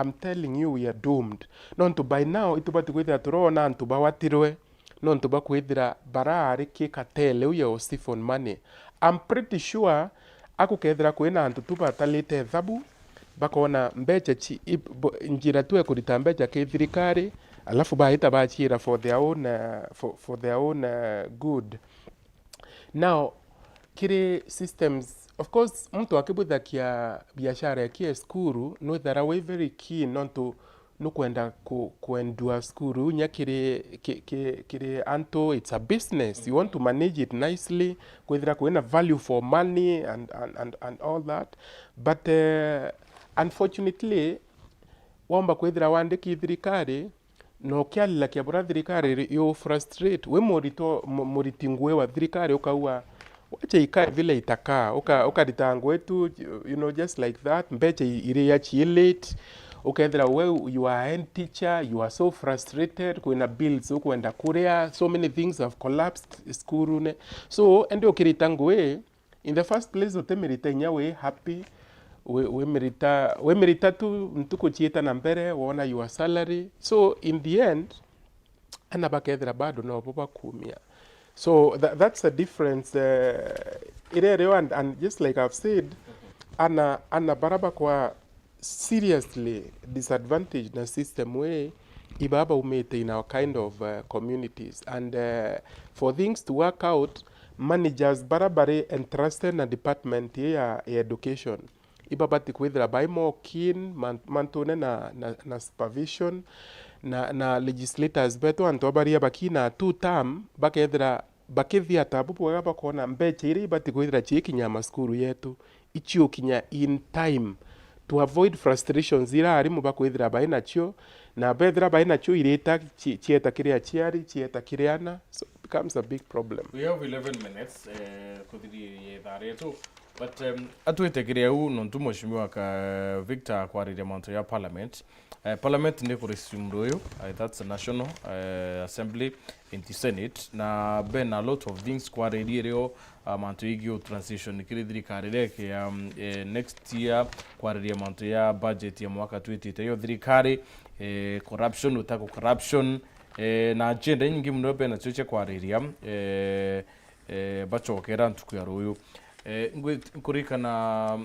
I'm telling you, we are doomed. Nontu by now, itubati kwithira turoona antu bawatirwe, nontu bwa kwithira baraari ki katele u ya usiphon money. I'm pretty sure akukethira kwina antu tu batarite ethabu, bakoona mbeca ci-, i-, bo-, njira tu ekurita mbeca ki thirikari, alafu baita baciira for their own, uh, for, for their own, uh, good. Now, kiri systems, of course, muntu akibwithakia biashara ya kia cukuru, nwithara wi very keen, nontu nukwenda ku-, kwendua cukuru inya kiri, ki-, ki-, kiri antu, it's a business, you want to manage it nicely, kwithira kwina value for money and, and, and, and all that. But, eh, unfortunately, womba kwithira wandiki thirikari, na ukiarirakia buria thirikari iri, you frustrate. Wi murito, mu-, muriti ngui wa thirikari, ukauga, wacha ikae vile itakaa, uka-, ukarita ngui tu, you know, just like that, mbeca i-, iria ciilite, ukethira we, you are a head teacher, you are so frustrated, kwina bills ukwenda kuria, so many things have collapsed cukuru-ini. So, indi ukirita ngui, in the first place, utimirita inya wi happy, wi-, wimirita, wimirita tu ntuku ciita na mbere, wona your salary. So, in the end, ana bakethira bado nobo bakumia. So, tha-, that's a difference, eh, iria irio, and, and just like I've said, ana, ana bara bakwa seriously disadvantaged na system ii, iba baumite in our kind of, uh, communities. And, uh, for things to work out, managers bara bari entrusted na department ii ya, ya education, ibabati kwithira bai more keen man-, mantune na, na, na supervision, na, na legislators betu, antu abaria bakina two term, bakethira bakithia tabu bwega, bakona mbeca iria ibati kwithira ciikinya macukuru yetu, iciukinya in time, to avoid frustrations iria arimu bakwithira bai nacio, na bethira bai nacio irita ci-, cieta kiri aciari, cieta kiri ana, so it becomes a big problem. We have eleven minutes, eh, kuthiriria ithaa rietu, but, um, atwite kiri au, nontu Mheshimiwa ka-, Victor akwariria mantu ya parliament, eh, parliament ni ku resume ruyu, eh, that's a national, eh, assembly, into Senate, na bena a lot of things kwariria irio, ah, mantu igii transition kiri thirikari iria ikia, um, eh, next year, kwariria mantu ya budget ya mwaka twitite iyo thirikari, eh, corruption, utako corruption, eh, na agenda inyingi muno bena cio cia kwariria, eh, eh, bacokera ntuku ya ruyu. Eh, ngwi-, nkurikana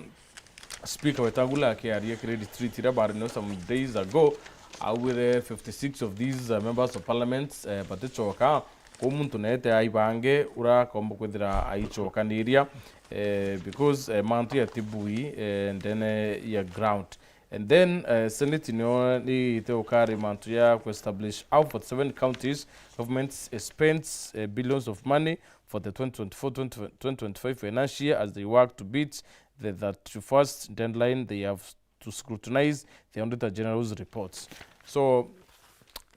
Speaker Wetangula akiaria kiri retreat iria bari nayo some days ago, augire fifty-six of these, uh, members of parliament, eh, baticoka, kuu muntu neete aibange ura akomba kwithira aichokaniria, eh, because, eh, mantu yatibui, eh, ndene ya ground. And then, eh, Senate nio niite ukari mantu ya ku establish how forty-seven counties governments, eh, spends, eh, billions of money for the twenty twenty-four, twenty, twenty twenty-five financial year as they work to beat the thirty-first deadline they have to scrutinize the Auditor General's reports. So,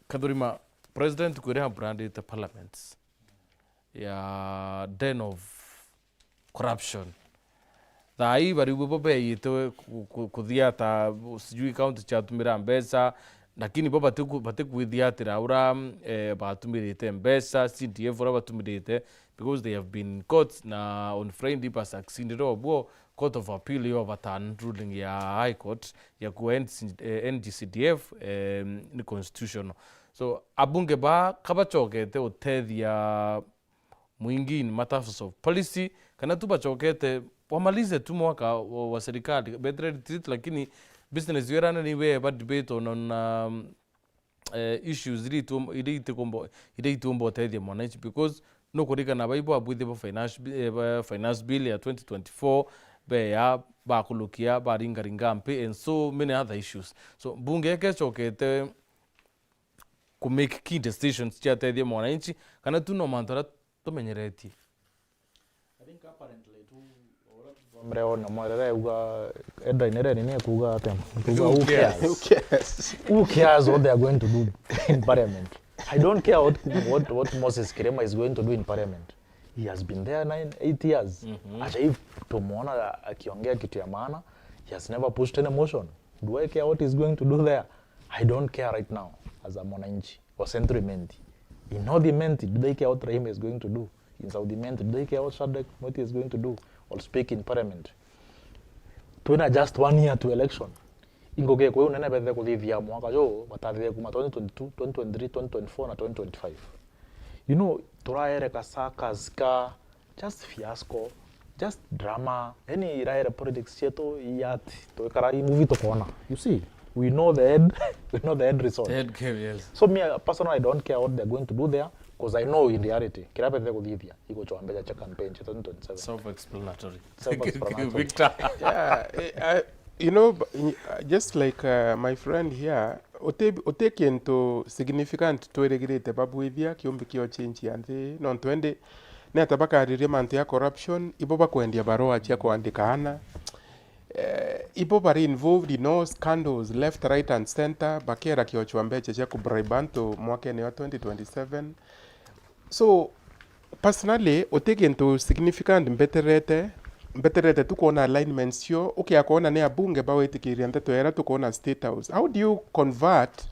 Kathurima, President kwire abrandite parliaments ya den of corruption. Thaa ii bari bo beeyite ku-, ku-, kuthiata sijui county ciatumira mbeca, lakini bo batiku-, batikwithiatira ura, eh, batumirite mbeca, C D F ura batumirite, because they have been caught, na on Friday ba succeeded obwo, Court of Appeal yo overturn ruling ya High Court ya kuwa N C, eh, N G C D F, eh, ni constitutional. So, abunge ba kabachokete utethia mwingi in matters of policy, kana tu bachokete wamalize tu mwaka wa, wa serikali, betere retreat, lakini business yo irana ni we ba debate on, on, um, eh, issues iria itu-, iria itikumbo-, iria itiumba utethia mwananchi, because nukurikana baibo abwithie ba finance bi-, eh, ba finance bill ya twenty twenty-four, beya bakulukia, baringaringa mpi, and so many other issues. So, mbunge ikechokete ku make key decisions ciatethia mwananchi, kana tu no mantu aria tumenyeretie? I think apparently tu, ura tuthomere ona mwerere auga, headline ere nini ekuuga atia? Ekuuga, "Who cares? Who cares? Who cares what they are going to do in parliament? I don't care what, what, what Moses Kirima is going to do in parliament. He has been there nine, eight years. Acha if tumuona akiongea kitu ya maana, he has never pushed any motion. Do I care what he's going to do there? I don't care right now as a mwananchi wa Central Imenti. In North Imenti, do they care what Rahima is going to do? In South Imenti, do they care what Shadrack Mwiti is going to do or speak in parliament?" Twina just one year to election. Ingo gikwi unene bethe kuthithia mwaka juu, batathithia kuma twenty twenty-two, twenty twenty-three, twenty twenty-four na twenty twenty-five. You know, turaereka circus ka just fiasco, just drama. Yani, iraere politics cietu i art, twikara i movie tukona. You see, we know the end, we know the end result. The end game, yes. So me, I, personally, I don't care what they're going to do there, 'cause I know in reality, kiria bethe kuthithia, iguchwa mbeca cia campaign cia twenty twenty-seven. Self-explanatory. Self-explanatory. Victor. Yeah, eh, I, you know, b-, y-, uh, just like, uh, my friend here, uti, uti kintu significant twirigirite babwithia kiumbi kio change ya nthi, nontu indi ni ata bakariria mantu ya corruption, ibo bakwendia barua cia kwandika ana, eh, ibo bari involved in all scandals left, right and center, bakera kiochwa mbecha cia kubribe antu mwakene wa twenty twenty-seven. So, personally, uti kintu significant mbeterete, mbeterete tu kwona alignments cio, ukia kwona ni abunge bawitikiria ndeto ira tukwona State House. How do you convert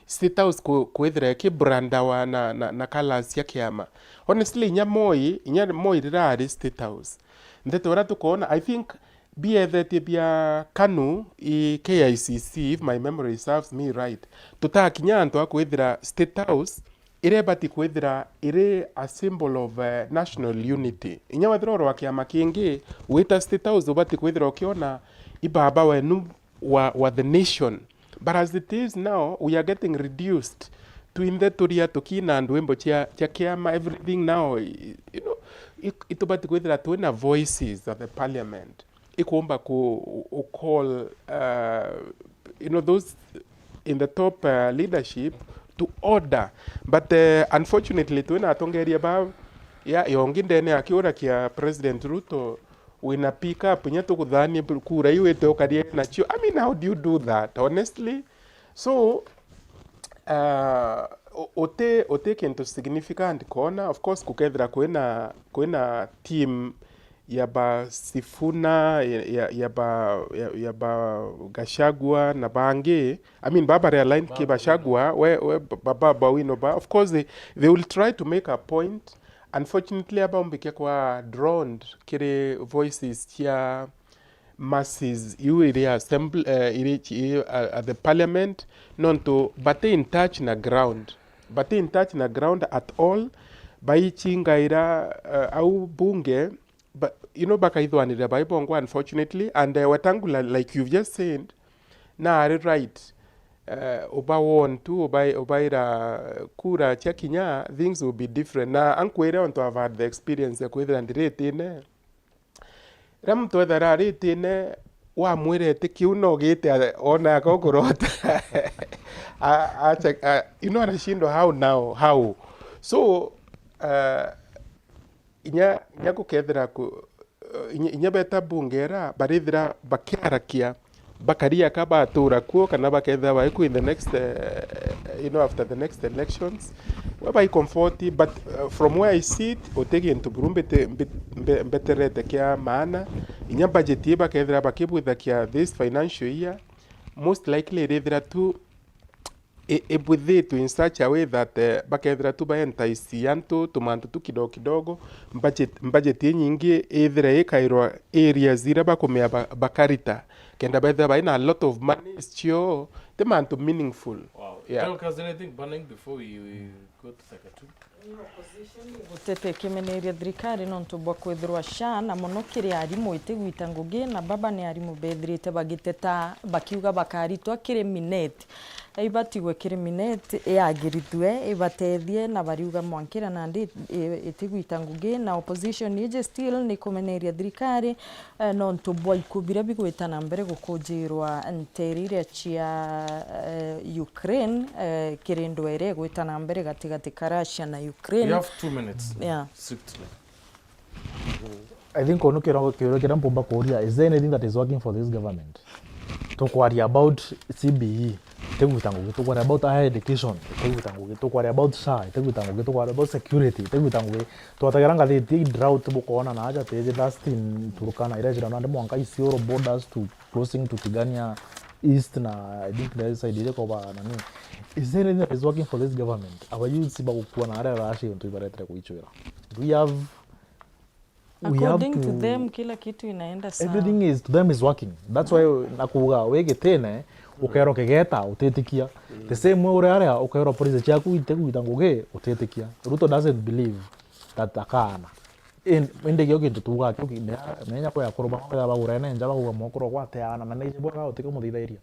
State House ku-, kwithira ikibrandawa na, na, na colours cia kiama? Honestly, inya Moi, inya Moi rira ari State House, ndeto ira tukwona, I think, biethetie bia KANU, i K I C C, if my memory serves me right, tutakinya antu a kwithira State House iria ibati kwithira iri a symbol of, eh, national unity. Inya wethira uri wa kiama kingi, wita State House ubati kwithira ukiona i baba wenu wa, wa the nation. But as it is now, we are getting reduced to inthe turia tukina ndwimbo cia, cia kiama, everything now, y-, you know, i-, itubati kwithira twina voices at the parliament. Ikumba ku, u call, uh, you know, those in the top, uh, leadership to order. But, uh, unfortunately, twina atongeria ba, ya, yongi ndene ya kiura kia President Ruto, wina pick up, inya tukuthanie kura iu wite ukarie nacio. I mean, how do you do that, honestly? So, uh, u-, uti, uti kintu significant kona, of course, kukethira kwina, kwina team ya ba Sifuna, ya, ya, ya ba, ya, ya ba Gachagua na bangi. I mean, baba realigned ki Gachagua, we, we, ba, ba, ba Owino ba. Of course, they, they will try to make a point. Unfortunately, abaumbikia kwa drowned kiri voices cia masses iu iri assembly, eh, iri, iri, uh, at the parliament, nontu bati in touch na ground. Bati in touch na ground at all. baichingaira, eh, au bunge, ba-, you know, bakaithwanirira bai bongwa, unfortunately, and, eh, Wetangula, like you've just said, na ari right. Eh, uba warn tu, ubai-, ubaira kura cia kinya, things will be different. Na ankwire, ontu I've had the experience ya kwithira ndiritine, riria muntu ethira aritine, wamwira iti kiu no gite, a-, ona aka ukurota. A-, acha-, a-, you know, anashindwa how now, how? So, uh, inya, inya gukethira ku-, inya, inya beta bunge era barithira bakiarakia, bakaria ka batura kuo, kana bakethira bai ku in the next, eh, you know, after the next elections, we bai comfort, but, uh, from where I sit, uti gintu buru mbite-, mbi-, mbe-, mbeterete kia maana. Inya budget ii bakethira bakibwithakia this financial year, most likely irithira tu i-, ibwithitwe in such a way that, eh, bakethira tu ba entice antu tumantu tu kidogo kidogo, budget, budget inyingi ithire ikairwa areas iria bakumea ba-, bakarita, kenda bethira baina a lot of money cio, ti mantu meaningful. Wow. Yeah. Tell us anything burning before we, we go to the cartoon. Opposition igutete ikimeneria thirikari nontu bwa kwithirwa SHA na mono kiri arimu itigwita ngugi, na baba ni arimu bethirite bagiteta bakiuga bakaritwa kiri Minet. Ibatigwe kiri Minet, yagirithue, ibatethie, na bariuga mwankira nandi i-, itigwita ngugi, na opposition iji still ni kumeneria thirikari, eh, nontu bwa iku biria bigwita na mbere gukujirwa nteere iria cia, eh, Ukraine, eh, kiri ndwere igwita na mbere gatigati ka Russia na Ukraine. You have two minutes. Yeah. Strictly. I think onu kiuria, kiuria kiria mpumba kuuria, is there anything that is working for this government? Tukwaria about C B E, itigwita ngugi. Tukwaria about higher education, itigwita ngugi. Tukwaria about SHA, itigwita ngugi. Tukwaria about security, itigwita ngugi. Twategera ngathiti drought bukoona na aja tiji thirsty in Turkana, iria jira nandi mwanka Isiolo borders to closing to Tigania East na I think the side ile kwa nani. Is there anything that is working for this government? Our youths bagukua na aria rashi untu ibaretere kuichwira. Do we have We have According to to them, kila kitu inaenda sawa. Everything is, to them is working. That's why nakuuga wi gitine, ukerwo kigeta, utitikia. The same way uria aria ukerwo policy ciaku itigwita ngugi, utitikia. Ruto doesn't believe that akaana. In-, indi kio kintu tuuga kiu ki-, menya, menya kwa akuru bamwe bagurene nja bauga mokuru gwate aana na nije bwega utikumuthithairia.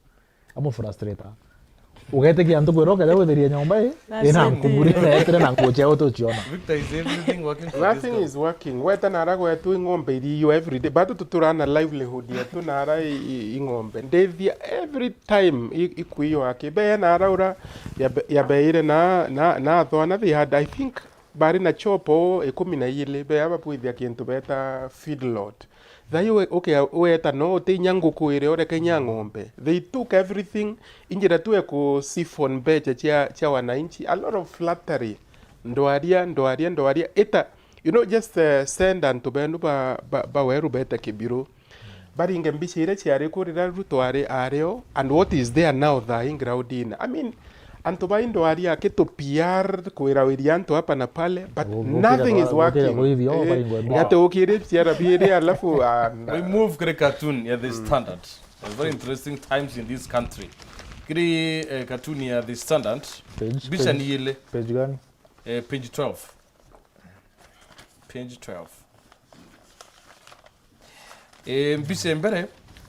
Amu frustrator. Ugetikia antu kwira ukeja gwithiria nyomba i, Na ina senti. Nkuburi na etire na nguo ciao tuciona. Victor, is everything working for this Nothing government? Is working. Weta nara gwetu ing'ombe iriyo every day. Bado tuturana livelihood yetu nara i, i, ing'ombe. Ndithia every time i, ikuiyo aki. Be nara ura ya be-, ya beire na, na, na thwana they had, I think, bari na chop o ikumi na ili, be ababwithia kintu beta feedlot. Thai we-, uke-, weta no uti inya nguku iri ureke inya ng'ombe. They took everything, injira tu eku siphon mbecha cia, cia wananchi. A lot of flattery. Ndwaria, ndwaria, ndwaria. Ita, you know, just, eh, send antu benu ba, ba, ba weru bete kibiru. Baringe mbica iria ciari ku riria Ruto ari, ari o, and what is there now thaa ii ground-ini. I mean, antu ba indwaria kitu P R kwirawiria antu hapa na pale, but Gu-, gukira nothing is kwa-, gukira working. Kuithio, Eh, baringwe mbica. Ati ukiri C R B iri, alafu, ah, We move kiri cartoon ya The Standard. A very interesting times in this country. Kiri, eh, cartoon ya The Standard. Page, Mbica page, ni ile. Page gani? Eh, page twelve. Page twelve. Eh, mbica ya mbere,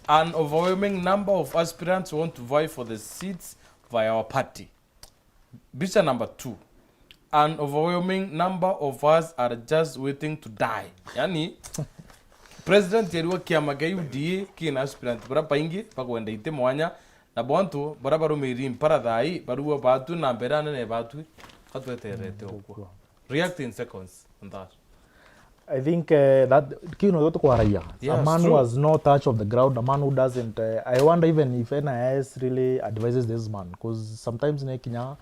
an overwhelming number of aspirants want to vie for the seats via our party. Mbica number two, an overwhelming number of us are just waiting to die. Yani, president erigwa kiama kia U D A kina aspirant baria baingi bakwenda iti mwanya, na bo antu baria barumiriri mpara thaa ii, barigwa baatwi na mbere anene baatwi, batweterete ukua. React in seconds on that. I think, eh, that, kiu nio tukwaragia. Yeah, a man who has no touch of the ground, a man who doesn't, eh, I wonder even if N I S really advises this man, 'cause sometimes ni kinya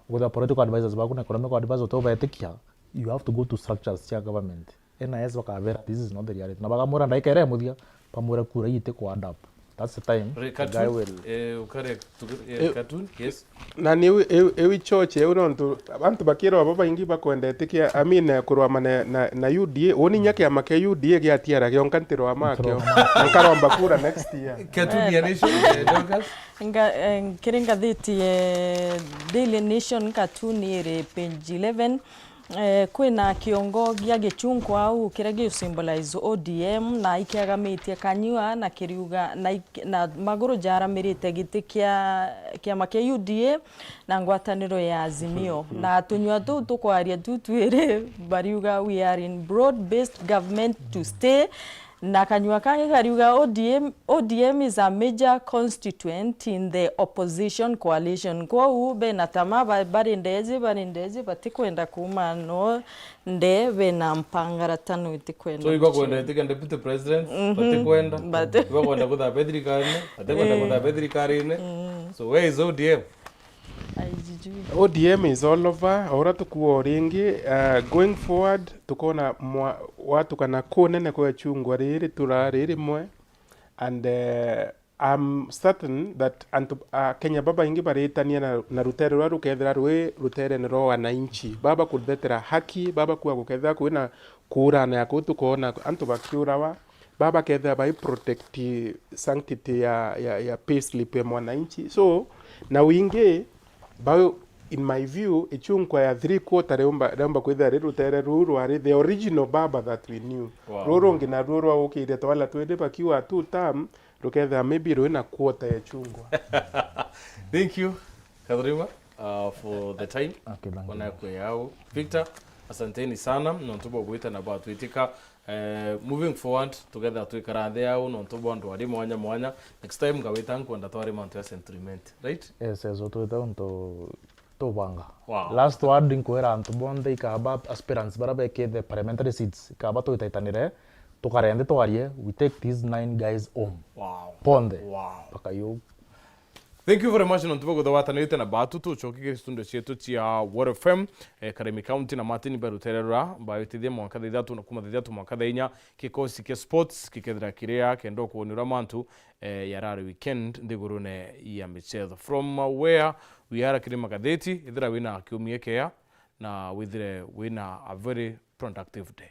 with the political advisors baku na economical advisors utobetikia, you have to go to structures cia government. N I S bakabera, "This is not the reality." Na bakamwira, "Ndaika iria muthia, bamwira kura ii itiku add up." That's the time Re-, the guy cartoon, will eh, ukare, tu-, eh, Eh, cartoon, yes. Na ni iu, iu, iu ichoche, iu nontu antu bakirwa babaingi bakwendete kia, I mean, eh, kurwama na, na, na U D A. Uni nya kiama kia U D A giatiara kionka ntirwama kio. Ntirwama. Nkaromba kura next year. Cartoon ya Nation, eh, Dorcas? Nga-, eh, kiri ngathiti, eh, Daily Nation, cartoon iri page eleven. Eh, kwina kiongo gia gichungwa au kiria giu symbolize O D M, na ikiagamitie kanyua na kiriuga, na, ik- na maguru jaramirite giti kia kiama kia U D A na ngwataniro ya Azimio. Na tunyua tuu tukwaria tu twiri bariuga, "We are in broad-based government to stay." Na kanyua kangi kariuga, "O D M, O D M is a major constituent in the opposition coalition." Kwou bena tamaa ba- bari ndeji, bari ndeji, batikwenda kuuma no nde, bena mpangaratano itikwenda. So, ibakwenda itike deputy president, batikwenda. Bati- Ibakwenda kuthambia thirikarine, batikwenda kuthambia thirikarine. So, where is O D M? Aijijui. O D M is all over. Ora tukuo ringi, uh, going forward, tukona mwa- watukana kunene kwa chungwa riri tura riri mwe, and, uh, I'm certain that antu, uh, Kenya babaingi baritania na, na rutere rwa rukethira rwi ruterene rwa wananchi baba kuthetera haki, baba kuwa gukethira kwina kuurana ya kuu tukona antu bakiurawa, baba kethira bai protect sanctity ya, ya, ya payslip ya mwananchi. So, na wingi, bau, in my view, ichungwa ya three quarter riumba, riumba kwithira ri rutere ruu rwari the original baba that we knew. Wow. Ruru rungi naruo rwaukirie twala twiri bakiwa two term, rukethira maybe rwina quarter ya chungwa. Thank you, Katharima, uh, for the time. Okay, thank you. Ona kwi au. Victor, asanteni sana nontu bwa gwita na bwatwitika. Eh, moving forward, tukethira twikara nthi au nontu bwa ndwari mwanya mwanya. Next time ngawita nkwenda twari mantu ya sentiment, right? Yes, yes, utwite untu tubanga. Wow. Last word, nkwira antu bonthe ikaba aspirants bara bekite parliamentary seats, ikaba twitaitanire, tukare nthi twarie, we take these nine guys home. Wow. Bonthe. Wow. Mpaka yu. Thank you very much nontu bwa kuthawatanirite na batu tucoke kiri studio cietu cia War F M, eh, Karemi County na Martin Beru Tererura, mbaitithia mwanka thaa ithatu na kuma thaa ithatu mwanka thaa inya, kikosi kia sports kikethira kiria kenda kwonirwa mantu, eh, yarari weekend nthigurune ya michetho. From, uh, where we are kiri magatheti, ithira wina kiumia kea na withire wina a very productive day.